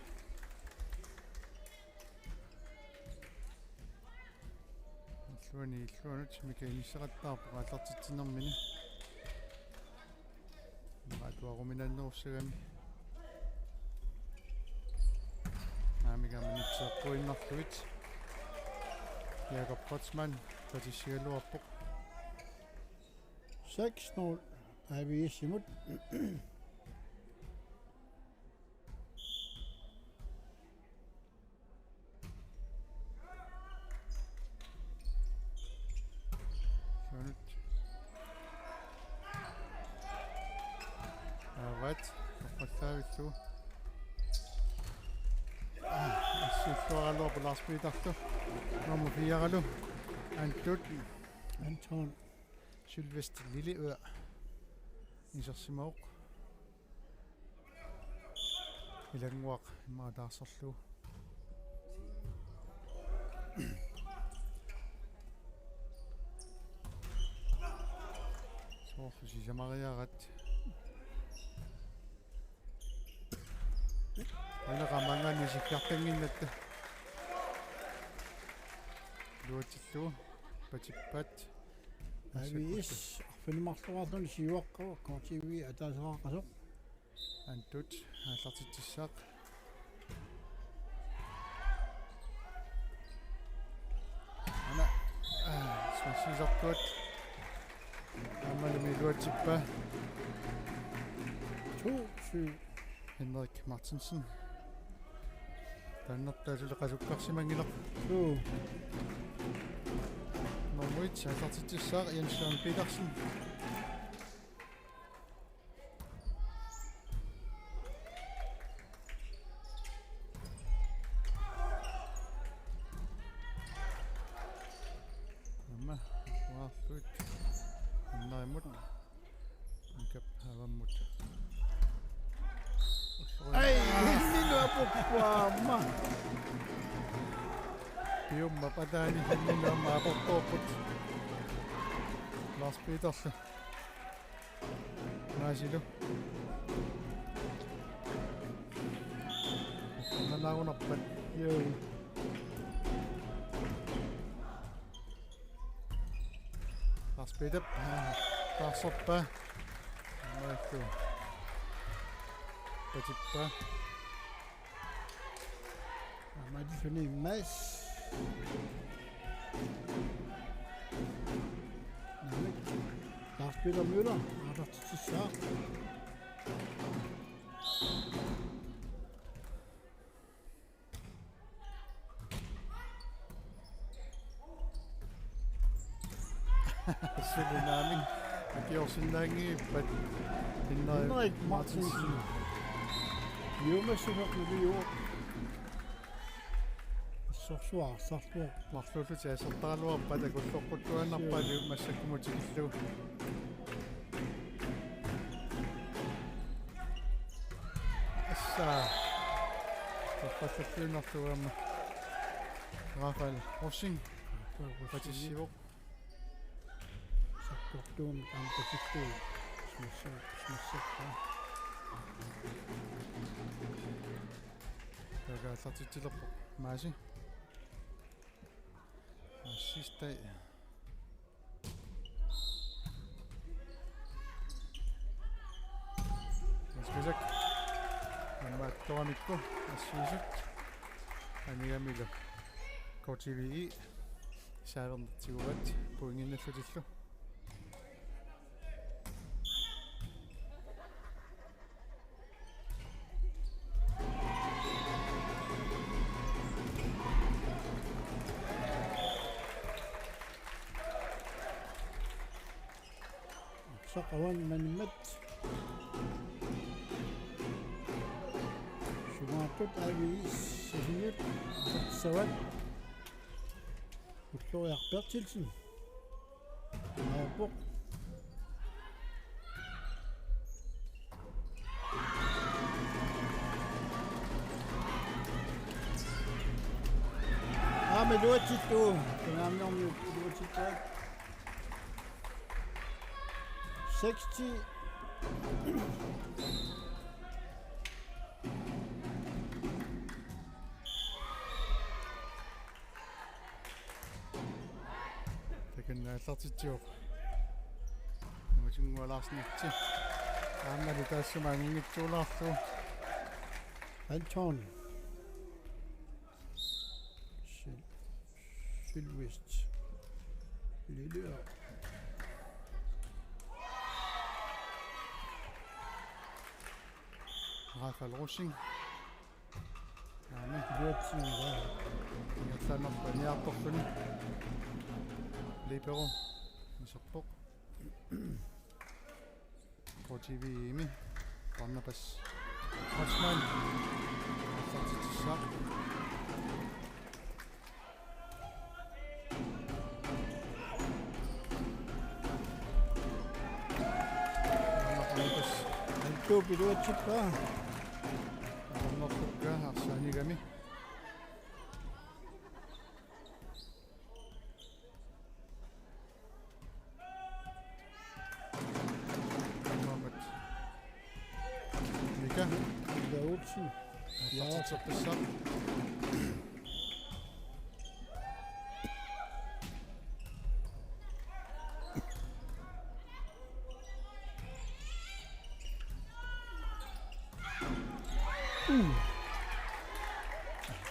Illuani illuanut Mika inissaqattaarpoq aallartitsinermini. Atuaruminaannerussagami. Aamma minitseqquinnarluit. Jakob Kreutzmann patissigaluarpoq. Seks nul A V S-imut. Suunut. Avat, toqqallavillugu. Assulluaraluarpoq Lars Peterlu. Nummer fire-lu. Antut. Anton. Sylvester Lilleør. Isersimavoq. Ilannguaq immaqa taarserlugu. Soorlu sisamariaraat. Aana qamaangaanni isikkiartannginnatta. Iluatsillugu patippaat. A V S arfineq-marloraarluni siuaqqavoq, K T V ataaseqaqasoq. Antut aallartitsissaaq. Aana, aa, smassiisartuat. Aammalumi iluatsippaa. To syv. Henrik Martinsen. Taannertaa suli qasukkarsimanngilaq. Suu. Nummer et aallartitsissaaq, Jens Jørgen Petersen. Aamma uarluit innarimut. Ikap avammut. Ai, Himminut aporpoq aamma. Piumma pataani Himminut aamma aporpoq. Lars Petersen. Maasilu. Nanaarunarpat. Joo. Lars Peter. Taarserpaa. Maikku. Patippaa. Aamma suni Mads. Lars Peter Møller. Aallartitsissaaq. Suli naamik akiorsinnaanngippat Henrik Henrik Martinsen. Martinsen. Juumassuseq nuliuvoq. Sorsuarsarluaq. Marluullutik asertaraluarpat takulloqquttuaannarpaat. Suu. Massakkut tikillugu. Assa. Tappallattuinnartuugama. Rafael Rosing. Rosing. Patissivoq. Sakkortuumik aamma patissuuvoq. Smash, smash. Taava aallartitsilerpoq Maasi. Assistai. Maskisak. Aamma attoramikku assiisut. Anigamilu K T V I saalernertiguat pointinnallutillu. Arsaq avanni manimmat. Sumaattut A V S-imiut arsartissavaat. Ulloriaq Berthelsen. Aappoq. Aamma iluatsittu. Kanaamiormiut iluatsittaat. Seks ti. Takanna aallartitsivoq. Nuutinnguaq Larsen itsi. Aammalu taassuma angunngitsuulaarlugu. Anton. Sil-, Silvest. Lille. Rafael Rosing. Aamma. Iluatsinga. Ingerlaannarpoq aniartorluni. Libero. Iserpoq. K T V-mi. Barnabas Kreutzmann. Aallartitsissaaq. Antop iluatsippaa. Aamma Mi. Mohamed. Mika. Mika Olsen. Ja. Aallartitseqqissaaq.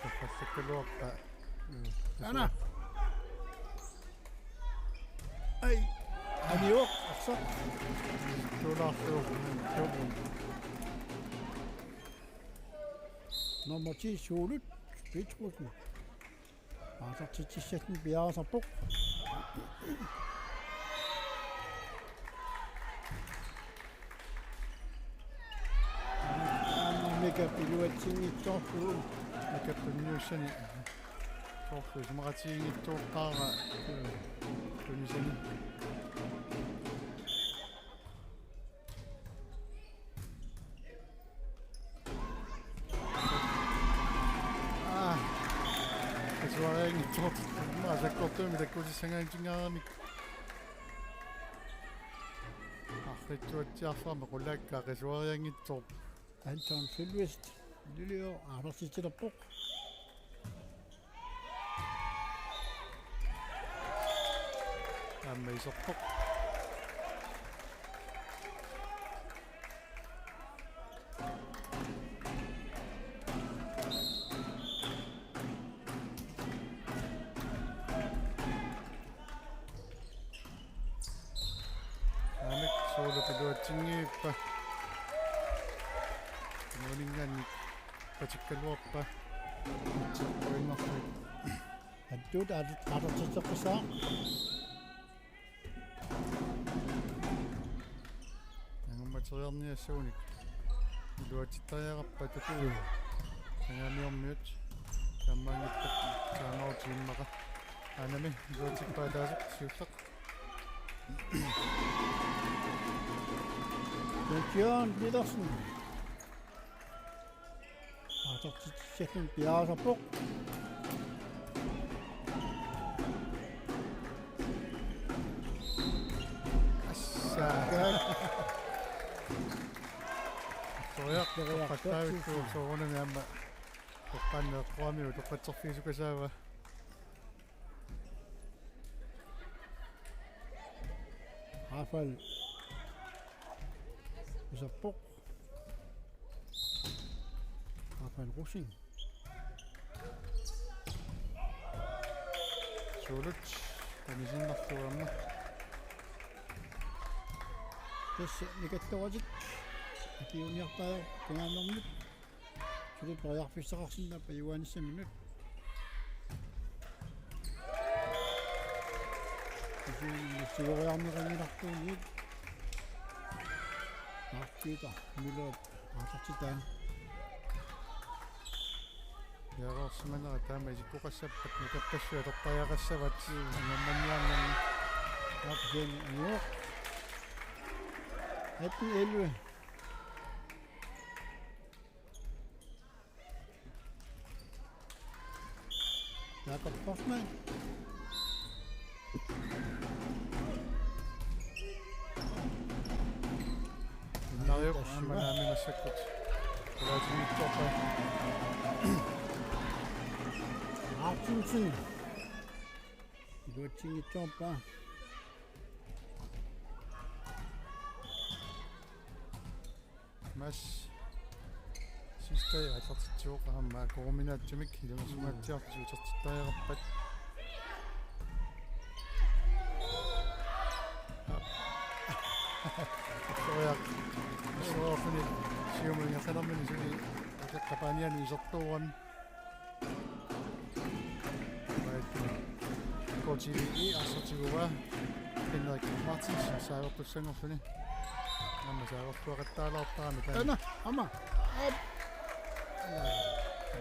Qaffallakkaluarpa. Ana. Ai. Aniuq, arsaq. Tuulaarlugu. Nummer ti, Suulut Petrussen. Aallartitsissallugu piareersarpoq. Aamma Mikap iluatsinngitsoorlugu. Mikap tunniussani. Soorlu isumaqatigiinngitsoortaara. Tunisani. Aa. Qisuarianngitsoortoq. Maasakkortuumik takkutissangaanngikkaluarami. Arriitsuatsiarfimmi qulaakka qisuarianngitsoorpoq. Anton Sylvest. Lilio aallartitsilerpoq. Aamma iserpoq. Aamma Suulup iluatsinngippa. Nuuningaanni patikkaluarpa. Atsuut aat-, aallartitseqqissaaq. Angummateriarniassagunik. Iluatsittariaqarpat Tutu. Sangamiormiut. Taamaanngippat timeout immaqa. Aanami iluatsippaa taaseq siulleq. Jens Jørgen Petersen. Aallartitsissallugu piareersarpoq. Assa. Toriaq, toriaq, toqqattaavittu, toriaq. Soorunami aamma. Toqqaannaq eqquamiuk toqqatserfigisoqassaava. Rafael. Iserpoq. Rafael Rosing. Suulut. Anisinnarluarma. Tassa nikalluatik. Akiuniartaa tungaannermik. Suli periarfissaqarsinnaapput Johannesiminnut. Kisianni tigoriarneqanngilartuunniit. Markiuta Myllup aallartitaa. Piareersimanera taama isikkoqassappat Mikappassuit atortariaqassavat. Mm. Angummanniarnermi. Aap, kisianni aniuq. Atten elleve. Jakob Hoffmann. Nariuk, aamma naamik massakkut. Qulaatinngitsoorpaa. Martinsen. Iluatsinngitsoorpaa. Mads. Sidste aallartitsivoq aamma koruminaatsumik ilungersunngaatsiarlutik utertittariaqarpat. Toriaq. Soorluni siumut ingerlanermini suli akeqqapaaniani isertuuvoq. K T V E arsartigua Henrik Martinsen saavertussanngorluni. Aamma saavertuaqattaalaartarami taanna. Ana, aamma. Aap.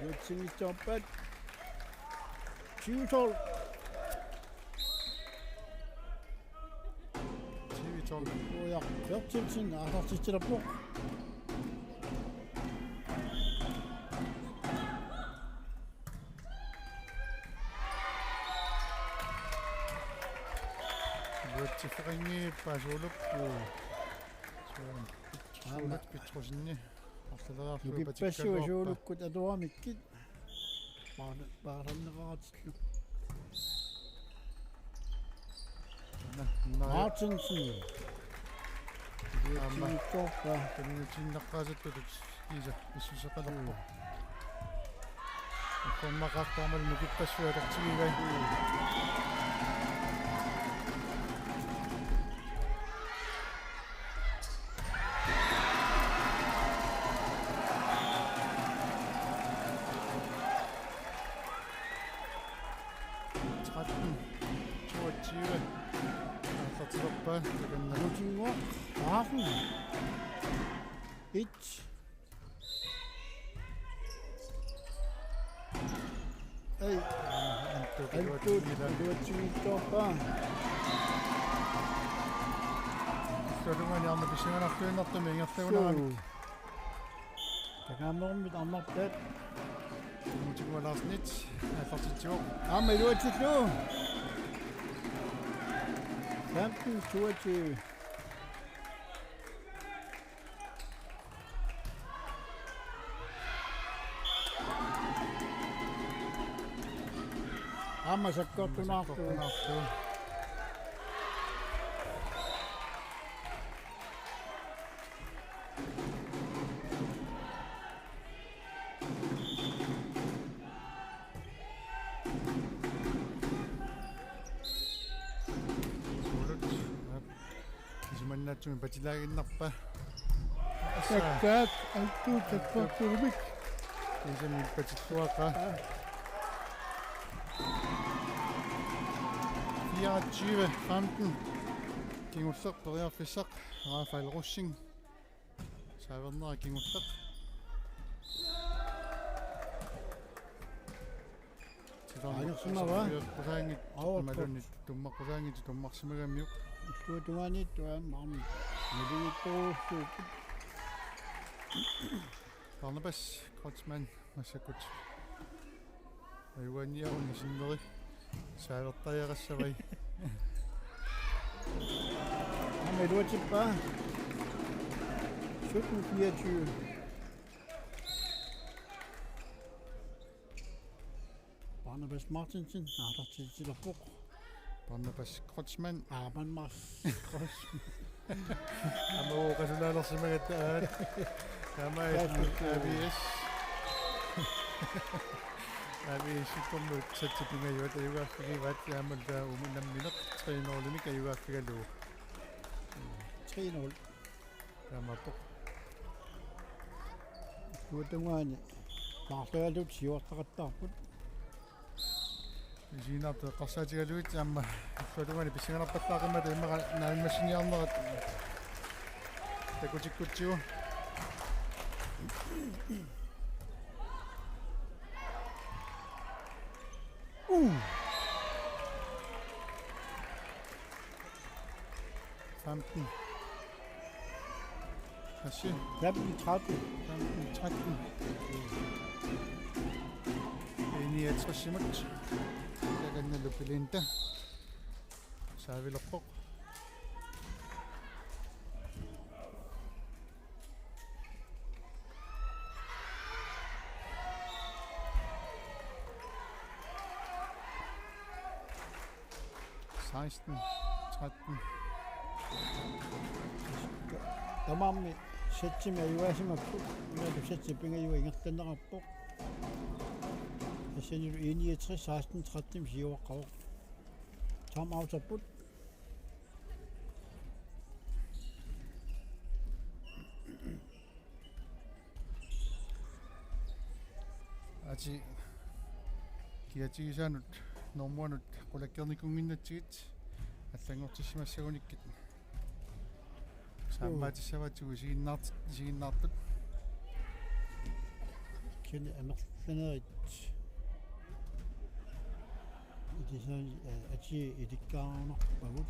Iluatsinngitsoorpaat. Tyve tolv. T V tolv. Uja, Bertelsen, aallartitsilerpoq. Tiffaqanngippa Suulup. Suulup. Aamma. Suulup Petrusenni. Arlaleriarlugu nukippassuit patikkaluarpa. Suulukkut atuaramikkit. Paarla-, paarlanneqaratillu. Anna, anna. Martinsen. Aamma. Timitsoorpa. Tunniutinnaqqaasatut kiisa pissuseqalerpoq. Ukkornaqaaq taamalu nukippassuit atortigigai. Tretten toogtyve. Aallartilerpaa takanna. Utingo. Aachen. Et. Ei. Antut, Antut, iluatsinngilaa. Iluatsinngitsoorpaa. Soorunami aamma pissanganarluinnartumik ingerlagunarami. Suu. Takaammermit arnartaat. Mutikua Larsenit aallartitsivoq. Aamma iluatsillugu. Femten toogtyve. Aamma sakkortunaarlugu. Sakkortunaarlugu. Suulut. Aap. Isumannaatsumik patilaaginnarpaa. Assa. Takkaat, Antut, takkortuumik. Isumik patilluaqaa. Fireogtyve femten. Kingulleq periarfissaq. Rafael Rosing. Saavernera kingulleq. Titarnersimavaa. Qusaanngit. Aa, imaluunniit tumma-, qusaanngitsut tummarsimagamiuk. Illuatungaaniittut aamma aamma. Naligiittoruulluupput. Barnabas Kreutzmann massakkut. Ajugaanniaruni sinneri saavertariaqassavai. Aamma iluatsippaa. Sytten fireogtyve. Barnabas Martinsen, aallartitsilerpoq. Barnabas Kreutzmann. Aa, Barnabas Kreutzmann. Aamma oqasulaalersimagatta aat. Taamaasilluni A B S. A B S-ikkut satsip pingajuat ajugaaffigivaat aammalu taava uuma nammineq tre nul-imik ajugaaffigalugu. Tre nul. Taamaappoq. Illuatungaani paarlagalugit siuartaqattaarput. Isiginnaartut eqqarsaatigalugit aamma illuatungaani pissanganarpallaaqimmat immaqa naammassiniarnerat takutikkutsigu. Uh. Femten. Hvad siger du? Femten tretten. Femten tretten. Enogtres imut. Takanna Lupilinda. Saavilerpoq. Seksten tretten. Tamarmik sætsimik ajugaasimapput. Imaattoq sætsi pingajuat ingerlanneqarpoq. Tassanilu enogtres seksten tretten siuaqqavoq. Timeouterput. Aatsaat kiatigisaanut normuanut qulakkeernikuunnginnatsigit allanngortissimassagunikkit. Saammaatissavaatigut isiginnaart-, isiginnaartut. Kisianni amerlanerit. Itisaani, eh, atii ilikkaarunarpagut.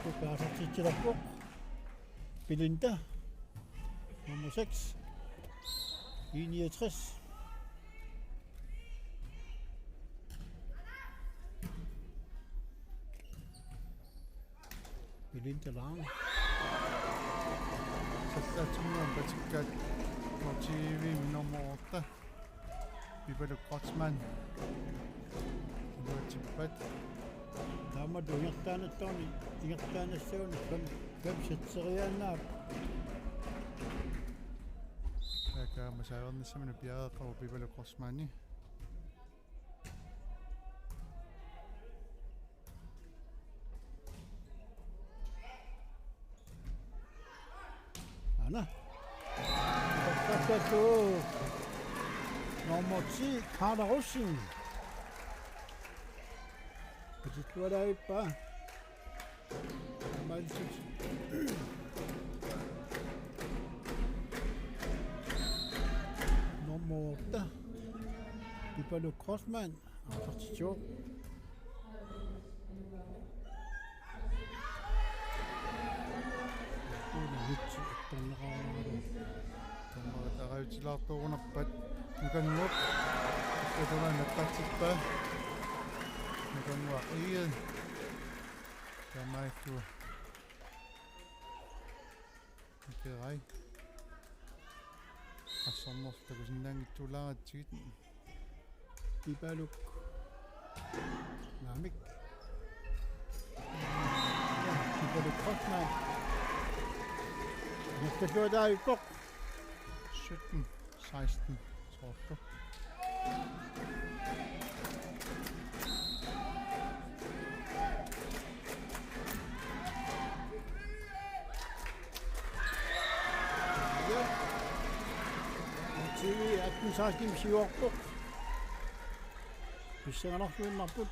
Aallartitsilerpoq Belinda, nummer seks, I niogtres. Belinda Lang. Sassaatsumik patikkaat motivi nummer otte. Pipaluk Kreutzmann. Iluatsippat. Taamatut ingerlaannassaani, ingerlaannassaani fem, fem sekseriaannaavoq. Taakku aamma saavernissaminut piareeqqavoq Pipaluk Kreutzmanni. Aana. Tassassu. Nummer ti, Karla Rosing. Patilluarpaa. Nummer otte, Pipaluk Kreutzmann. Aallartitsivoq. Una vitsi, attorneqarneralu. Dommerit arajutsilaartuugunarpat Nukannguup. Tassa tamanna naqqatsippaa. Nukannguaq Egede. Taamaattoq. Ikirai. Assornerlu takusinnaanngitsuulaaratsigit. Pipaluk. Naamik. Pipaluk Kreutzmann. Nukkalluataavippoq. Sytten seksten. Soorlu. Motivi atten seksten siuarpoq. Pissanganarluinnarput.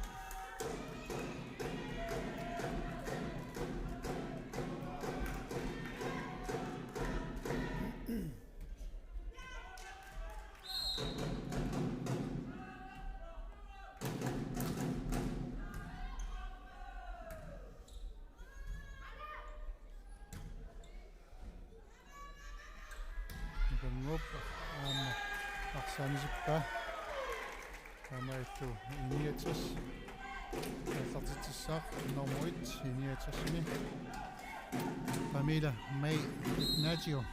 Nukannguup aamma arsaanisippaa. Taamaattoq I niogtres. Aallartitsissaaq nummer et I niogtresimi. Pamela May Ignacio.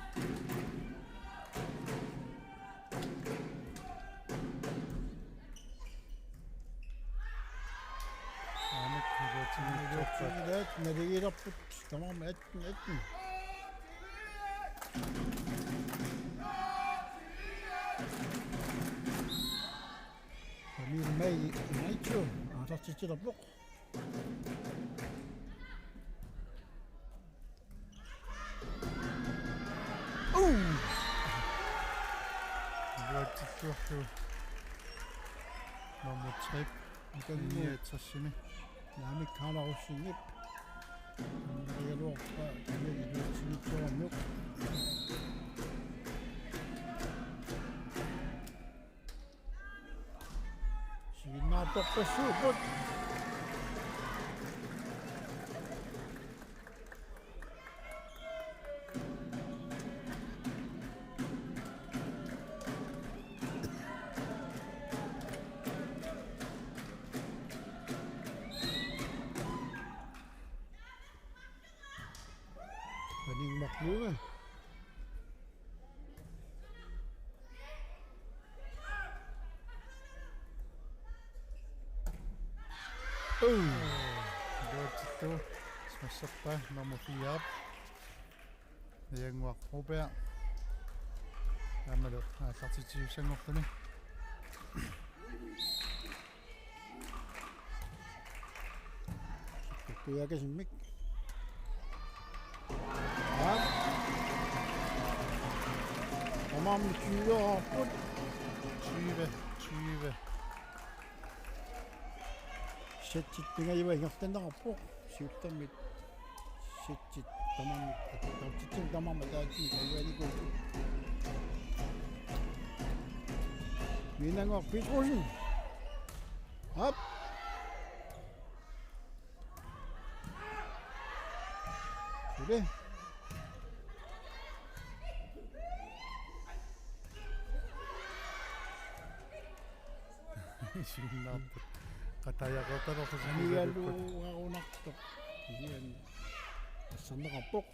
Aamma iluatsinngillat, naligiilerput tamarmik atten atten. Pamela May Ignacio aallartitsilerpoq. Uu! Iluatsittuarlu nummer tre. Nukannguup. I niogtresimi. Naamik, Karla Rosingip. Naligaluarpaa, iluatsinngitsuaramiuk. Siginnaartorpassuupput. Paninnguarlugu. Uu. Iluatsittoq. Smasherpaa nummer fire. Nukannguaq Broberg. Aammalu aallartitsissanngorluni. Tuiakasimmik. Aap. Tamarmik tyve-rput. Tyve, tyve. Settit pingajuat ingerlanneqarpoq. Siullermik settit tamarmik, tamarmik, tamarmik ataatsimiit ajuanikuupput. Miinangor Petrussen. Aap. Eh. Isiginnaartut. Qataajartortalerlutik. Anigaluarunartoq. Kisianni asserneqarpoq.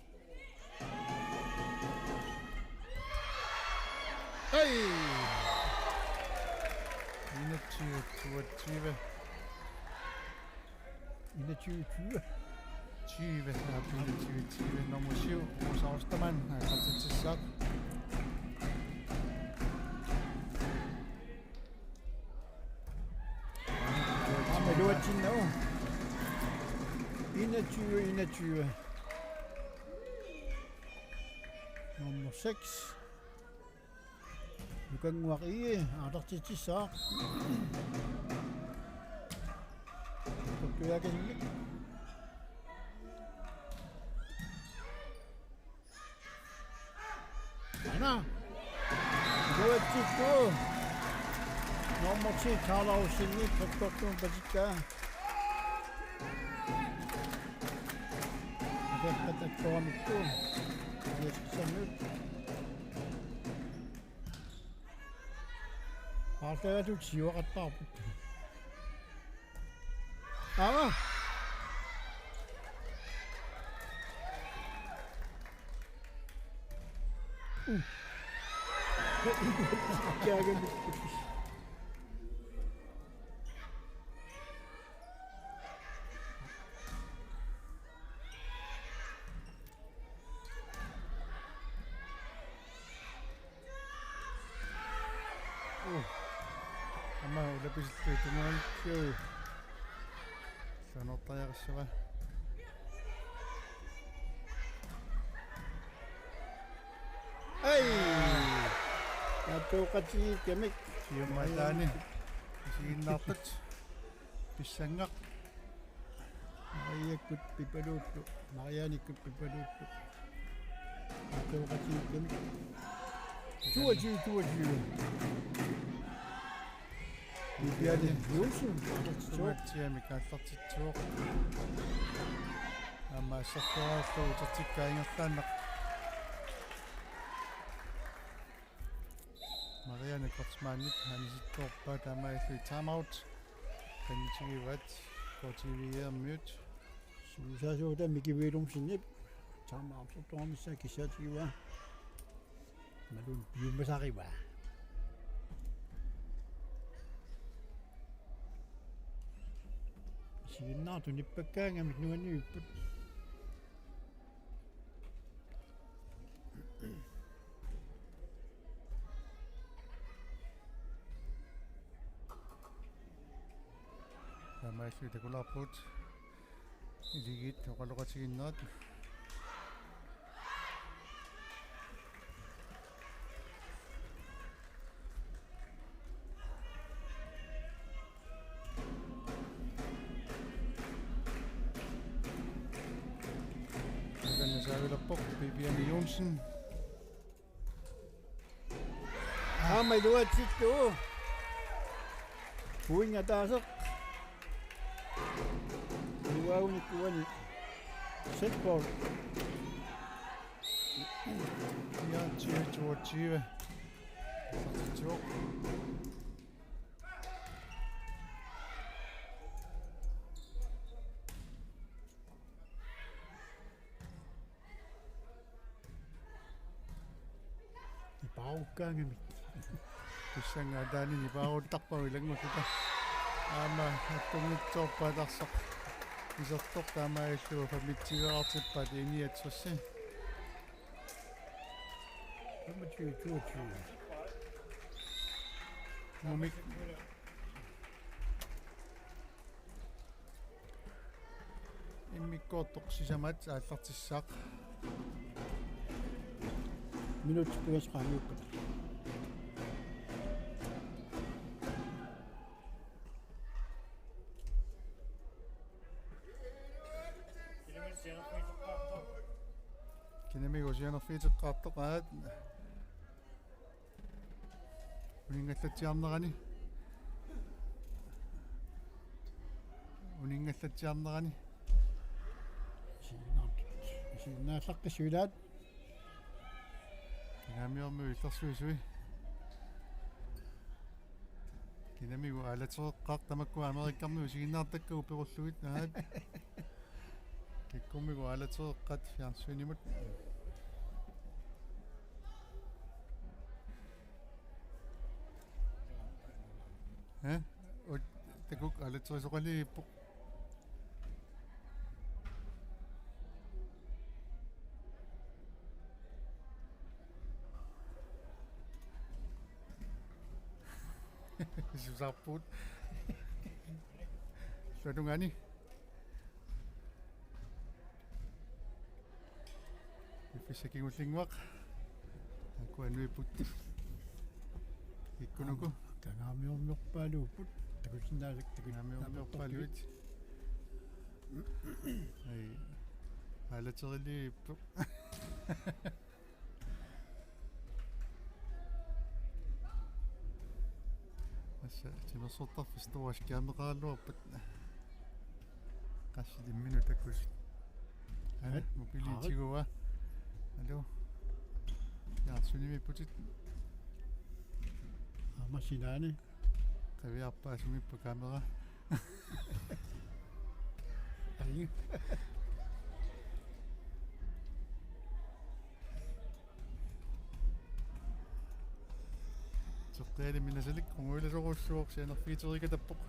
Hej! Enogtyve toogtyve. Enogtyve tyve. Tyve, ja, enogtyve tyve. Nummer syv, Rosa Ostermann, aallartitsissaaq. Aamma iluatsinnagu. Enogtyve enogtyve. Nummer seks. Nukannguaq I G aallartitsissaaq. Tuttujaakasumik. Ana. Iluatsittu. Nummer ti, Karl Olsen, trekkortuun pasikkaa. Akerpat attuamikku. Jessica Mødt. Aartagatut siuaqattaarput. Aava. Uh. Jaagamik. Uh. Aamma ulapisillugu tungaanut. Sanortariaqassava. Ai! Naatsuuqatigiikkamik. Siummaataani. Isiginnaartut. Pissangaq. Mariakkut Pipaluuttu, Marianikkut Pipaluuttu. Naatsuuqatigiikkamik. Toogtyve toogtyve. Viviane Johnsen. Toogtyvemik aallartitsivoq. Aamma assersuarlu utertikkaa ingerlaannaq. Marianne Kreutzmannip anisittoorpaa, taamaalilluni timeout. Qanitiguat K T V-miut. Suusaasuuta Miki Willumsenip timeout-ertuarnissaa kissaatigivaa. Malun piumasarivaa. Isiginnaartut nippakkaangamik nuannivipput. Taamaalilluni takulaarput. Iligiit oqaloqatiginnerat. Takanna saavilerpoq Viviane Johnsen. Aamma iluatsittu. Uinga taaseq. Uagunik uani. Setball. Ja, tyve toogtyve. Nipaarukkaangamik. Pissangaataani nipaaruttarpagut ilanngulluta. Aamma attunngitsoorpaat arsaq isertoq, taamaalillugu femogtyve-rartippaat I niogtres. Femogtyve toogtyve. Nuummi. Immikkoortoq sisamat aallartissaaq. Minutsit pingasut qaangiuppata. Kinamik sianerfiuteqqaartoq, aat. Uninngallatsiarnerani. Uninngallatsiarnerani. Siunaartut. Naallaqqissuilaat. Kinaamiormiut illersuisui. Kinamigut aalatereqqaat tamakku Amerikkarmiut isiginnaartakkagut perullugit, aat. Kikkummigut aalatereqqaat fjernsynimut. Hæ? Ut-, takuuk aalaterisoqaliippoq. Susarput. Suatungani. Piffissaq kingullinnguaq. Taakku annuipput. Ikkunuku. Kinaamiormiorpaaluupput. Takusinnaasak taku-, Kinaamiormiorpaaluit. Ai. Aalateriliippoq. Assa, timersortarfik storaskeammeqaraluarpat. Qassit imminut takuss. Aa, mobiili tiguaa. Aluu. Fjernsynimiipputit. Aamma sinaani. Qiviarpaa sumiippoq kamera. Ai. Teqqialimmi Nasalik qungujulerujussuuvoq, sianerfigiteriikatappoq.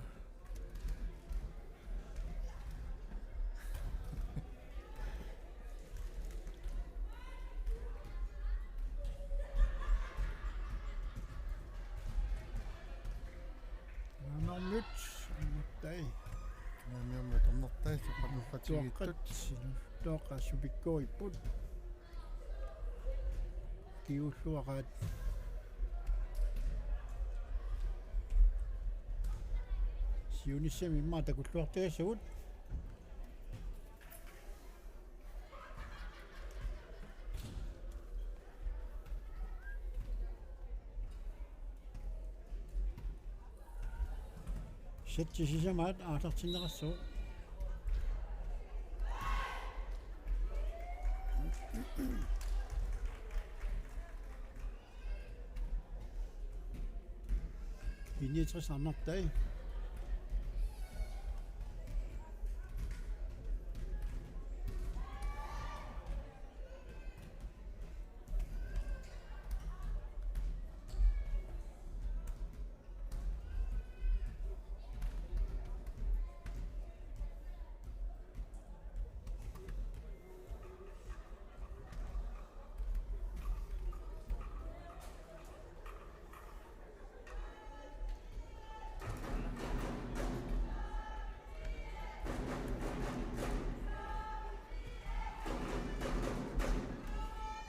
Naammiut, annertai. Naammiut, annertai, tuoqqat, tuoqqatigiittut. Tuoqqat, supikkoipput. Kiulluaqaat. Siunissami immaqa takulluartigisavut. Sætti sisamaat aallartinneqassaaq. Initris annertai.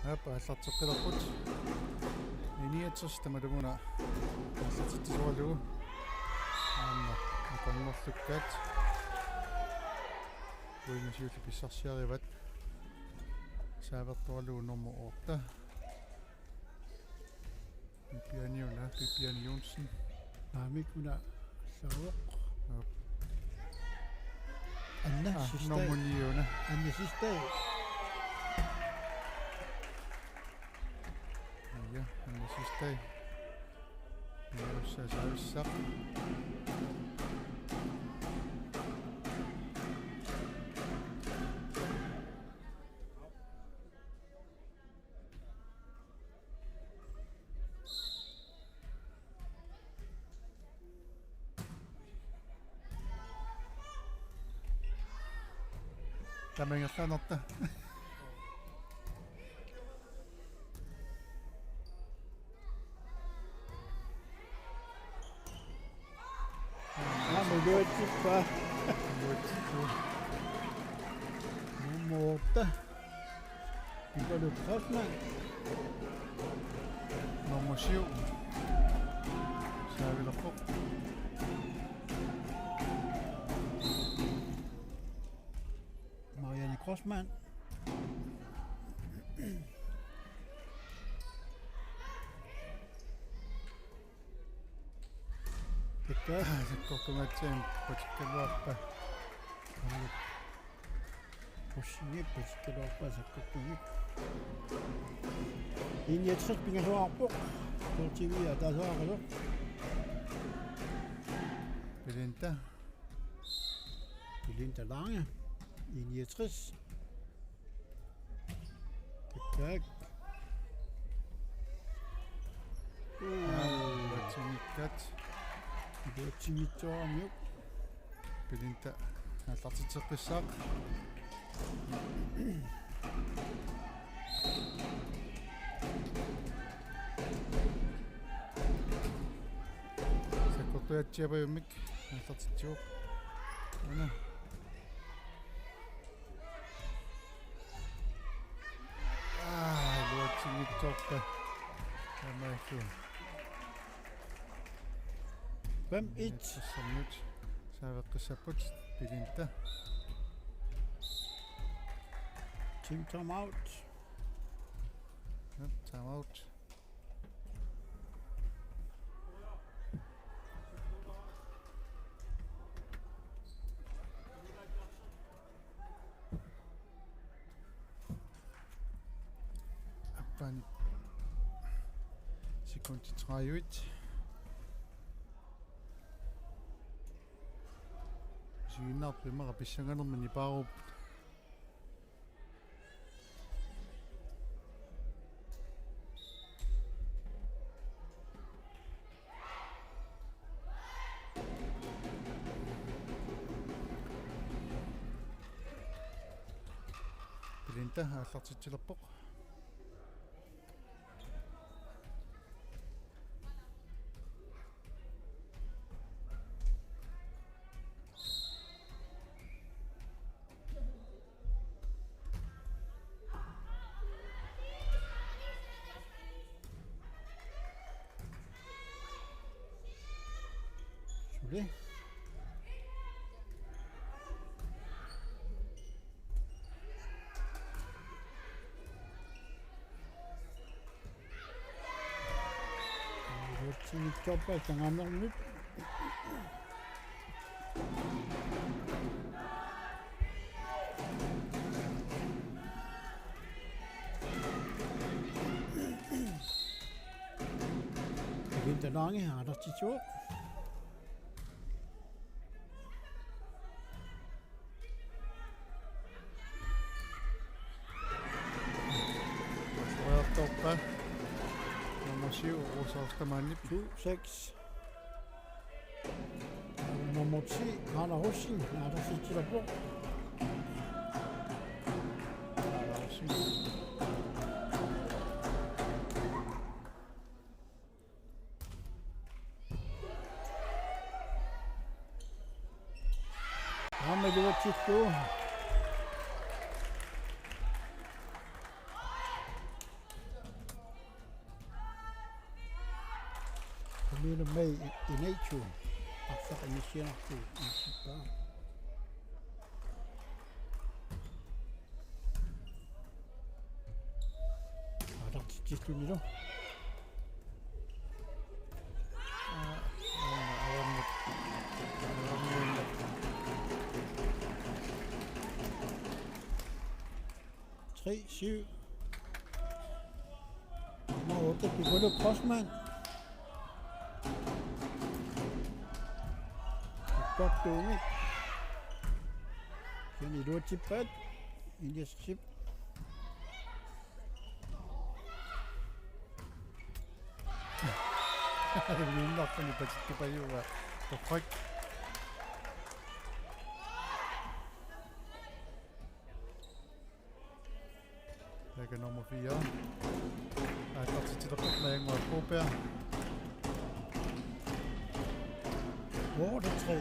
Aap, aallarteqqilerput. Initris tamatumuuna aallartitsisoralugu. Aamma akornarlukkaat. Pointit siulliit pissarsiarivat. Saavertoralugu nummer otte. Pipiani una, Pipiani Johnsen. Naamik una saavoq. Aap. Anna, ah, Sistai. Nummer ni una. Anna Sistai. Ja, Anna Sistai. Ja, så, så, så. Tamangerlanerta. Aamma iluatsippa. Iluatsippa. Nummer otte. Ivalu Kreutzmann. Nummer syv. Saavilerpoq. Marianne Kreutzmann. Tikka. Sakkortugatsiam patikkaluarpa. Ussingip pasikkaluarpaa sakkortuumik. I niogtres pingasoqarpoq. Tortivi ataaseqarpoq. Belinda. Belinda Lange. I niogtres. Tak, tak. Aa, uatsingikkat. Uatsingitsooramiuk. Belinda aallartitseqqissaaq. Sakkortuatsiapajummik aallartitsivoq. Una. Aa, luatsinngitsoorpa. Taamaakku. Fem et. Sassamut. Saaveqqissapput Belinda. Team timeout. Ja, timeout. Appaani sekundit tredive. Siuinnarpimara pissanganermini paarup. Belinda aallartitsilerpoq. Suli. Uatsingitsoorpaa sanganermit. Belinda Lange aallartitsivoq. Torpa. Nummer syv, Rosa Ostermann. Syv seks. Nummer ti, Karla Rosing, aallartitsilerpoq. Karla Rosing. Aamma iluatsillugu. Kommune med i, i NATO. Arsaq inissianartugut inissippaa. Aallartitsillunilu. Aa, aamma, aamma. Aamma. Tre syv. Nummer otte, Piccolo Crossman. Godt dømme. Kender du et tip? Elias Chip. Minnerpani patikkipajuva. Perfekt. Taakku nummer fire. Aallartitseqqinnginnama Koberg. Otte tre.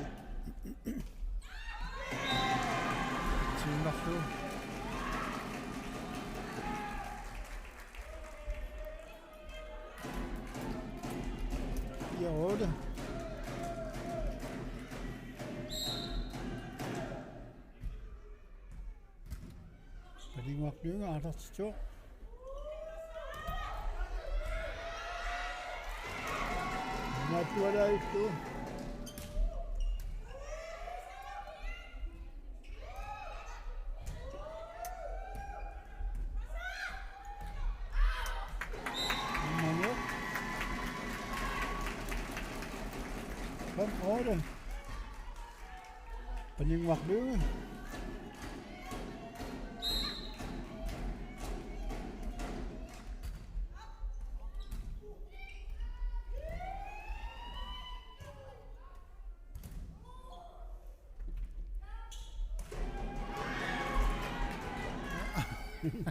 Tiinnarlugu. Fire otte. Paninnguaq Lynge aallartittoq. Mattualaittu. Fem otte. Pernille Mark Lykke.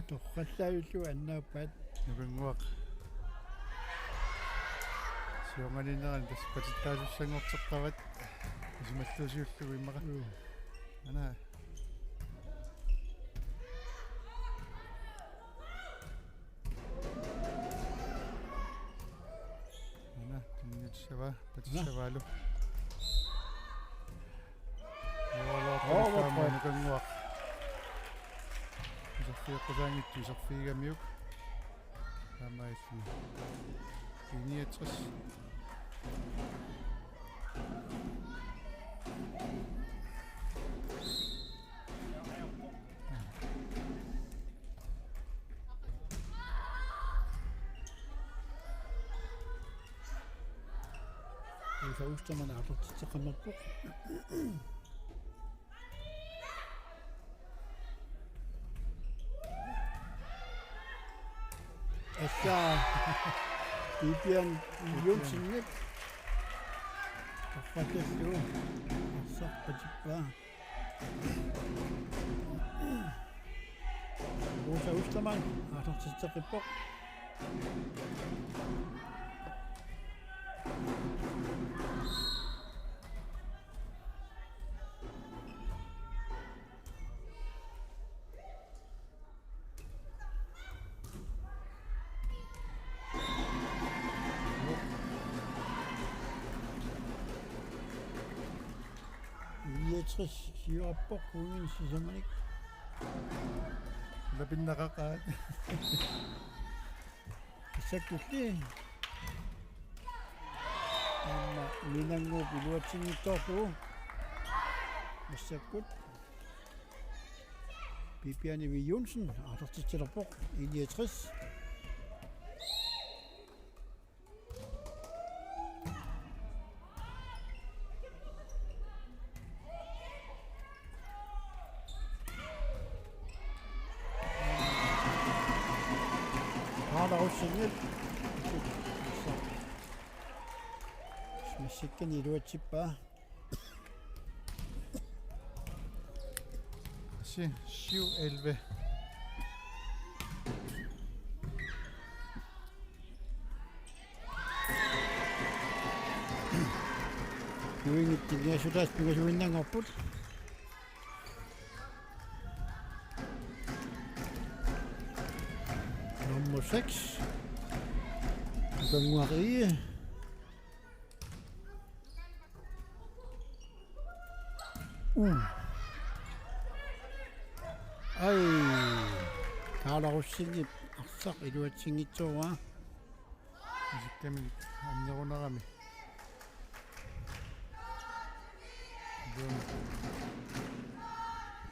Torrallavillugu annaappaat. Nukannguaq. Siornaliinerani tassa patittaasussanngorteqqavat. Isumalluusiullugu immaqa. Juu. Ana. Ana, tunniussavaa, patissavaalu. Overlock. Overlock. Nukannguaq. Iserfigeqqusaanngitsoq iserfigigamiuk. Taamaalluni. I niogtres. Rosa Ostermann aallartitseqalerpoq. Assa Vivian Jonsenip torrallallugu arsaq patippaa. Rosa Ostermann aallartitseqippoq. Niogtres siuarpoq uagut sisamanik. Lapinnaqaqaat. Massakkulli. Aamma Minannguup iluatsinngitsoorlugu. Massakkut. Bibiane V. Jonsen aallartitsilerpoq, I niogtres. Kaarla Rosingip. Massakkut iluatsippaa. Syv elleve. Juingit tiliasutaas pingasuinnanngorput. Nummer seks. Nukannguaq. Uh. Ai. Kaarla Rosingip arsaq iluatsinngitsoorpaa. Isikkamik annerunarami.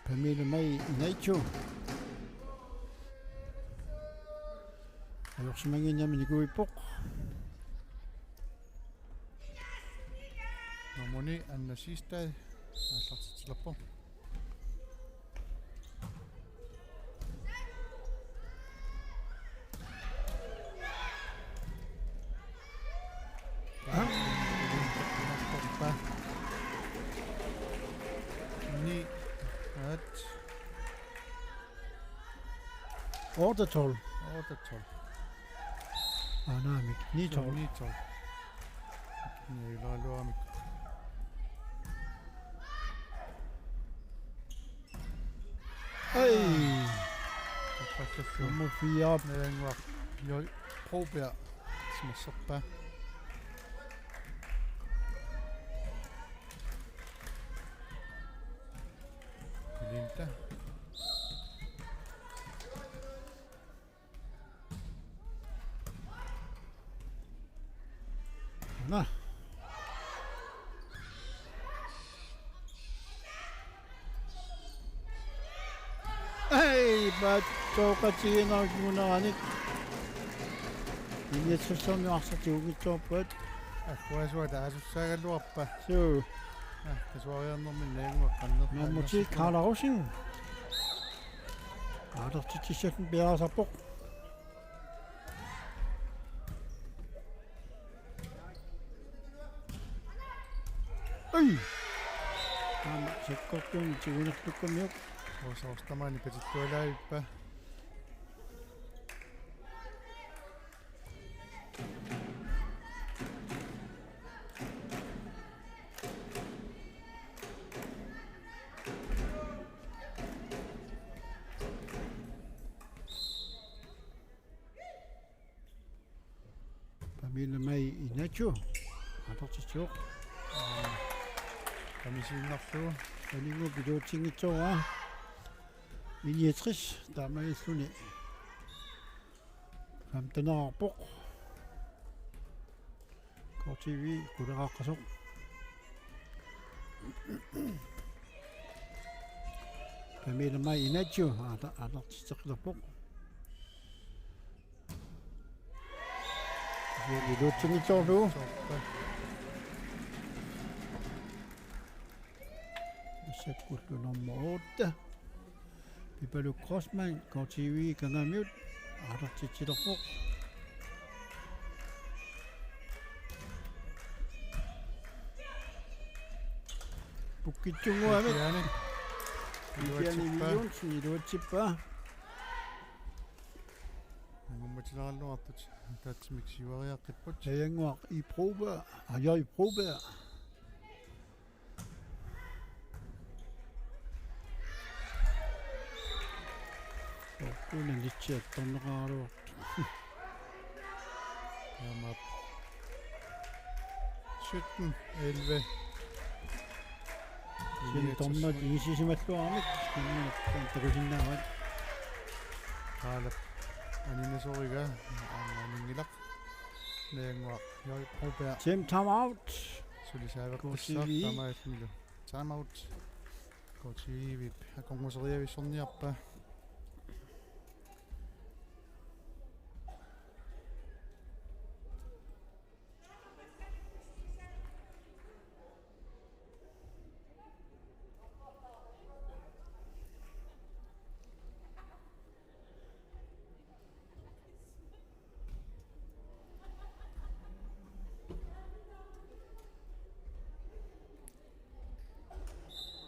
Pamela May Naicho. Ajorsimannginnami nikuippoq. Nummer ni, Anna Siegstad, aallartitsilerpoq. Ni, at. Otte tolv. Otte tolv. Aa, naamik. Ni tolv. Ni tolv. Ni tolv. Ei. Nummer fire. Nerianguaq. Joi Broberg. Smasserpaa. Linda. Nå. Ei, paatsoqatigiinnaruguneranik. Iniatsassaami arsaq tigunngitsiarpaat. Agguaasua taasussaagalluarpa. Suu. Ah, tasuariarnermi najanguaqqanner. Nummer ti, Karla Rosing. Aalartitsissaffik piareersarpoq. Ai! Aamma sakkortuumik tigunerlukkumiuk. Osaorstamaani patillualaavippa. Pamela Mai Inacho. Aalartitsivoq. Pamisiinnarlugu. Paninnguup iluatsinngitsoorpaa. Niogtres taamaalilluni. Femtenerarpoq. K T V quleqaqqasoq. Pamela Mai Inacho aala-, aalartitseqqilerpoq. Iluatsinngitsoorlugu. Massakkullu nummer otte. Pipaluk Grossmann, K T V Kangaamiut, aalartitsilerpoq. Pukkitsunnguamik. Kisianni. Kisianni Iluatsippaa. Million, iluatsippaa. Angummatileralluartut. Taatsimik siuariaqqipput. Najannguaq I. Broberg. Ajaa, I. Broberg. Ukkunanitsiattorneqaraluartoq. Aamma. Sytten elleve. Sian tormat inissisimalluarmik. Sian takusinnaavat. Qaalap. Aninasoriga. Aamma aninngilaq. Najannguaq. J. Broberg. Team timeout. Suli saaveqqissaaq K T V. Taamaalillunilu. Timeout. K T V-p akornuseriavissorniarpaa.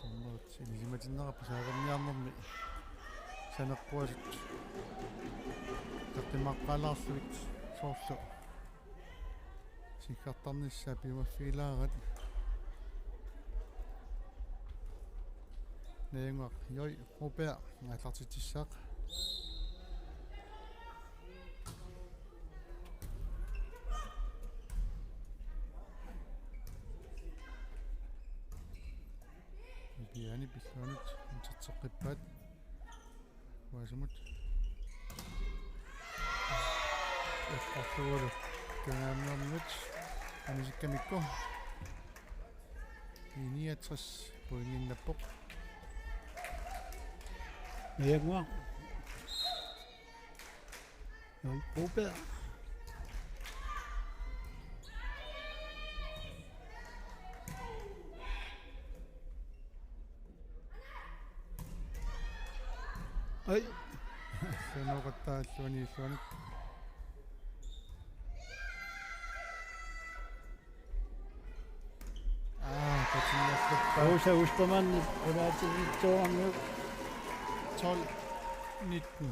Dommerit ilisimatinneqarput saaverniarnermi saneqquasut. Eqqartumaqqaalaarlugit soorlu sikkartarnissaat piumaffigilaarat. Najannguaq J. Broberg aallartitsissaaq. Ikiani pilluanut intercepteqqippaat. Uasumut. Eqqartugalugu Kangaamiut anisikkamikku. I niogtres pointinnappoq. Najannguaq. Jon Broberg. Ai. Sanoqattaalluani illuanik. Aa, patinnerluppa. Rosa Ostermann, unaatsitsooramiuk. Tolv nitten.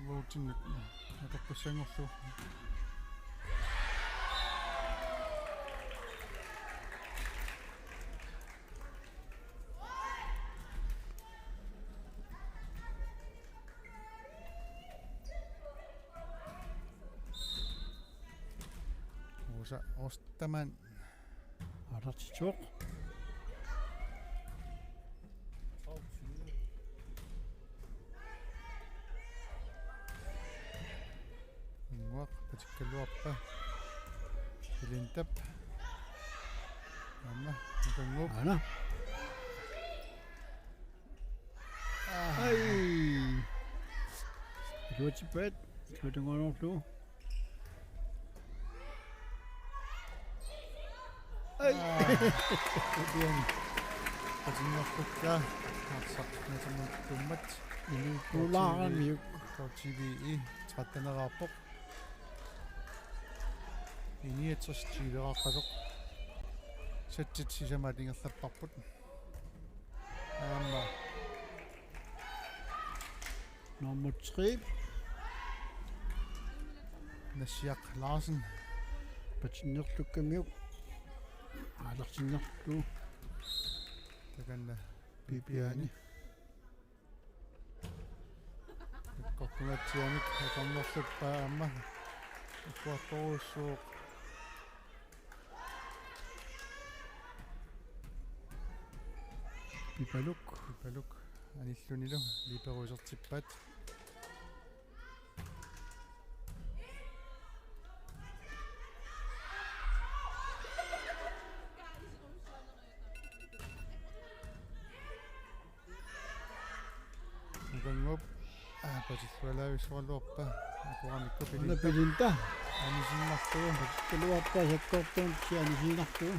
Uatsinnut atortussanngorlugu. Rosa Ostermann. Aalartitsivoq. Patikkaluarpaa. Ilintap. Aamma Nukanguup. Aana. Ai. Iluatsippaat. Iluatungaanarlu. Ai. Upian. Patinnerpakka. Arsaq nasamut tummat. Inuusuulaaramiuk. K T V I tretteneraarpoq. I niogtres tyveraarpasoq. Sætsit sisamaat ingerlapparput. Aamma nummer tre. Nassiaq Larsen. Patinnerlukkamiuk. Aalartinnerlu. Takanna Pipiani. Pipiani. Kortunatsianik akornerluppaa aamma. Ukkuartorujussuuvoq. Pipaluk. Pipaluk. Anillunilu libero isertippaat. Nukanguup, aa, pasillualaavissualuarpaa. Akuramikku Pilinta. Pilinta. Anisiinnarlugu. Pasilluarpaa sakkortuumik anisiinnarlugu.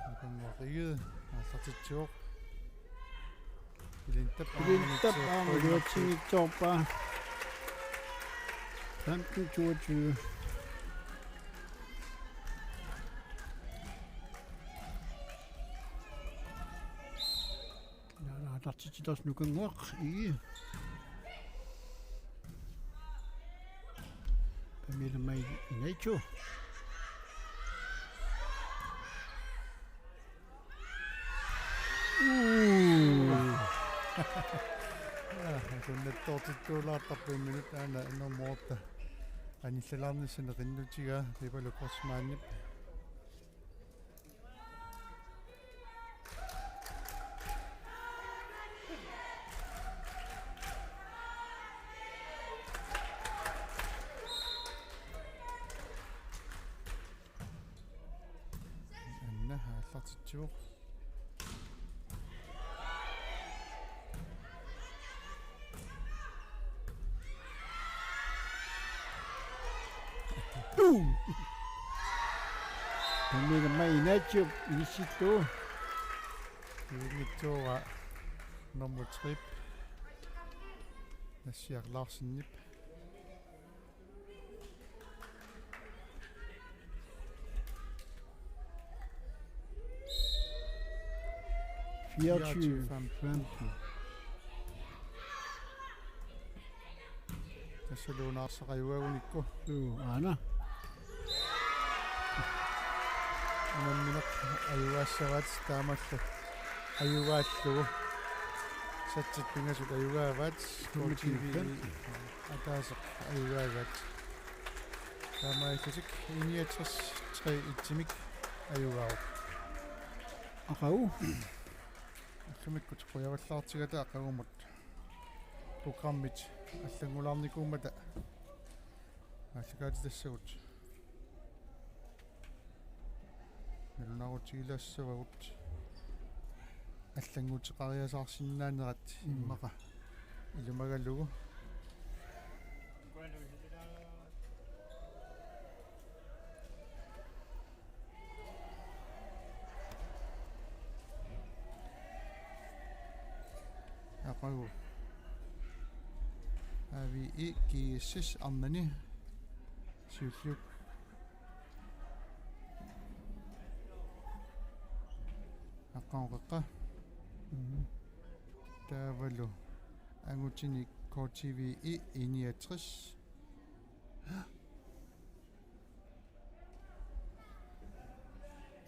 Nukanguaq Egede aallartitsivoq. Pilintap Pilintap aamma aamma iluatsinngitsoorpaa. Femten toogtyve. Aallartitsivoq Nukanguaq Egede. Pamela Mai Nacho. Uu. Aa, akunnattoortittuulaartarpoq imminut aana nummer otte. Anillalaarnissani qinnutigaa Pipaluk Osmanip. Anna aallartitsivoq. Boom! Pamela Mai Nacho, inisittu. Inisittuuvoq nummer tre. Nassiaq Larsenip. Fireogtyve femten. Tassa Lone Arsaq ajugaagunikku. Juu, aana. Unammineq ajugaassavaat taamaallu ajugaallugu. Sætsit pingasut ajugaavaat. K T V ataaseq ajugaagaat. Taamaalillutik I niogtres tre et-imik ajugaavoq. Aqagu. Ullumikkut qujavallaartigatta aqagumut programmit allanngulaarnikuummata aallakaatitassagut. Nalunaarutigilaassavagut allannguuteqariasaarsinnaanerat. Mm. Immaqa ilumagalugu. Aqagu. A V E G S S arnani. Siulliukkut. Aqagu qeqqa. Mhm. Taavalu angutini K T V E I niogtres.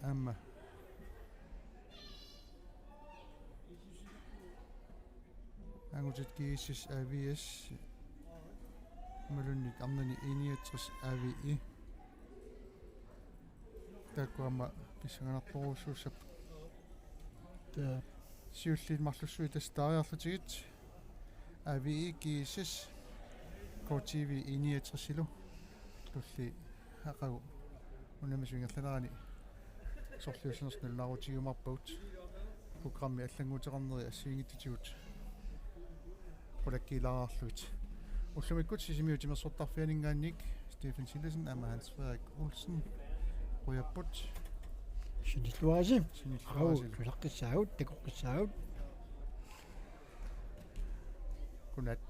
Aamma. Angutit G S S A V S. Imaluunniit arnani I niogtres A V E. Taakku aamma pissanganartorujussuussapput. Taa. Siulliit marlussuit tassa taariarlutigit A V I, G S S, K T V I niogtres-ilu tulli aqagu unammisut ingerlanerani sorliussanersoq nalunaarutigiumaarpagut. Programmi allannguuteqarneri assigiinngitsutigut qulakkiilaarlugit. Ullumikkut Sisimiut timersortarfianinngaanniit Stephen Sillesen aamma Hans Frederik Olsen. Qujapput. Sinilluarisi. Sinilluarisi. Au, tusaqqissaagut, takoqqissaagut. Godnat.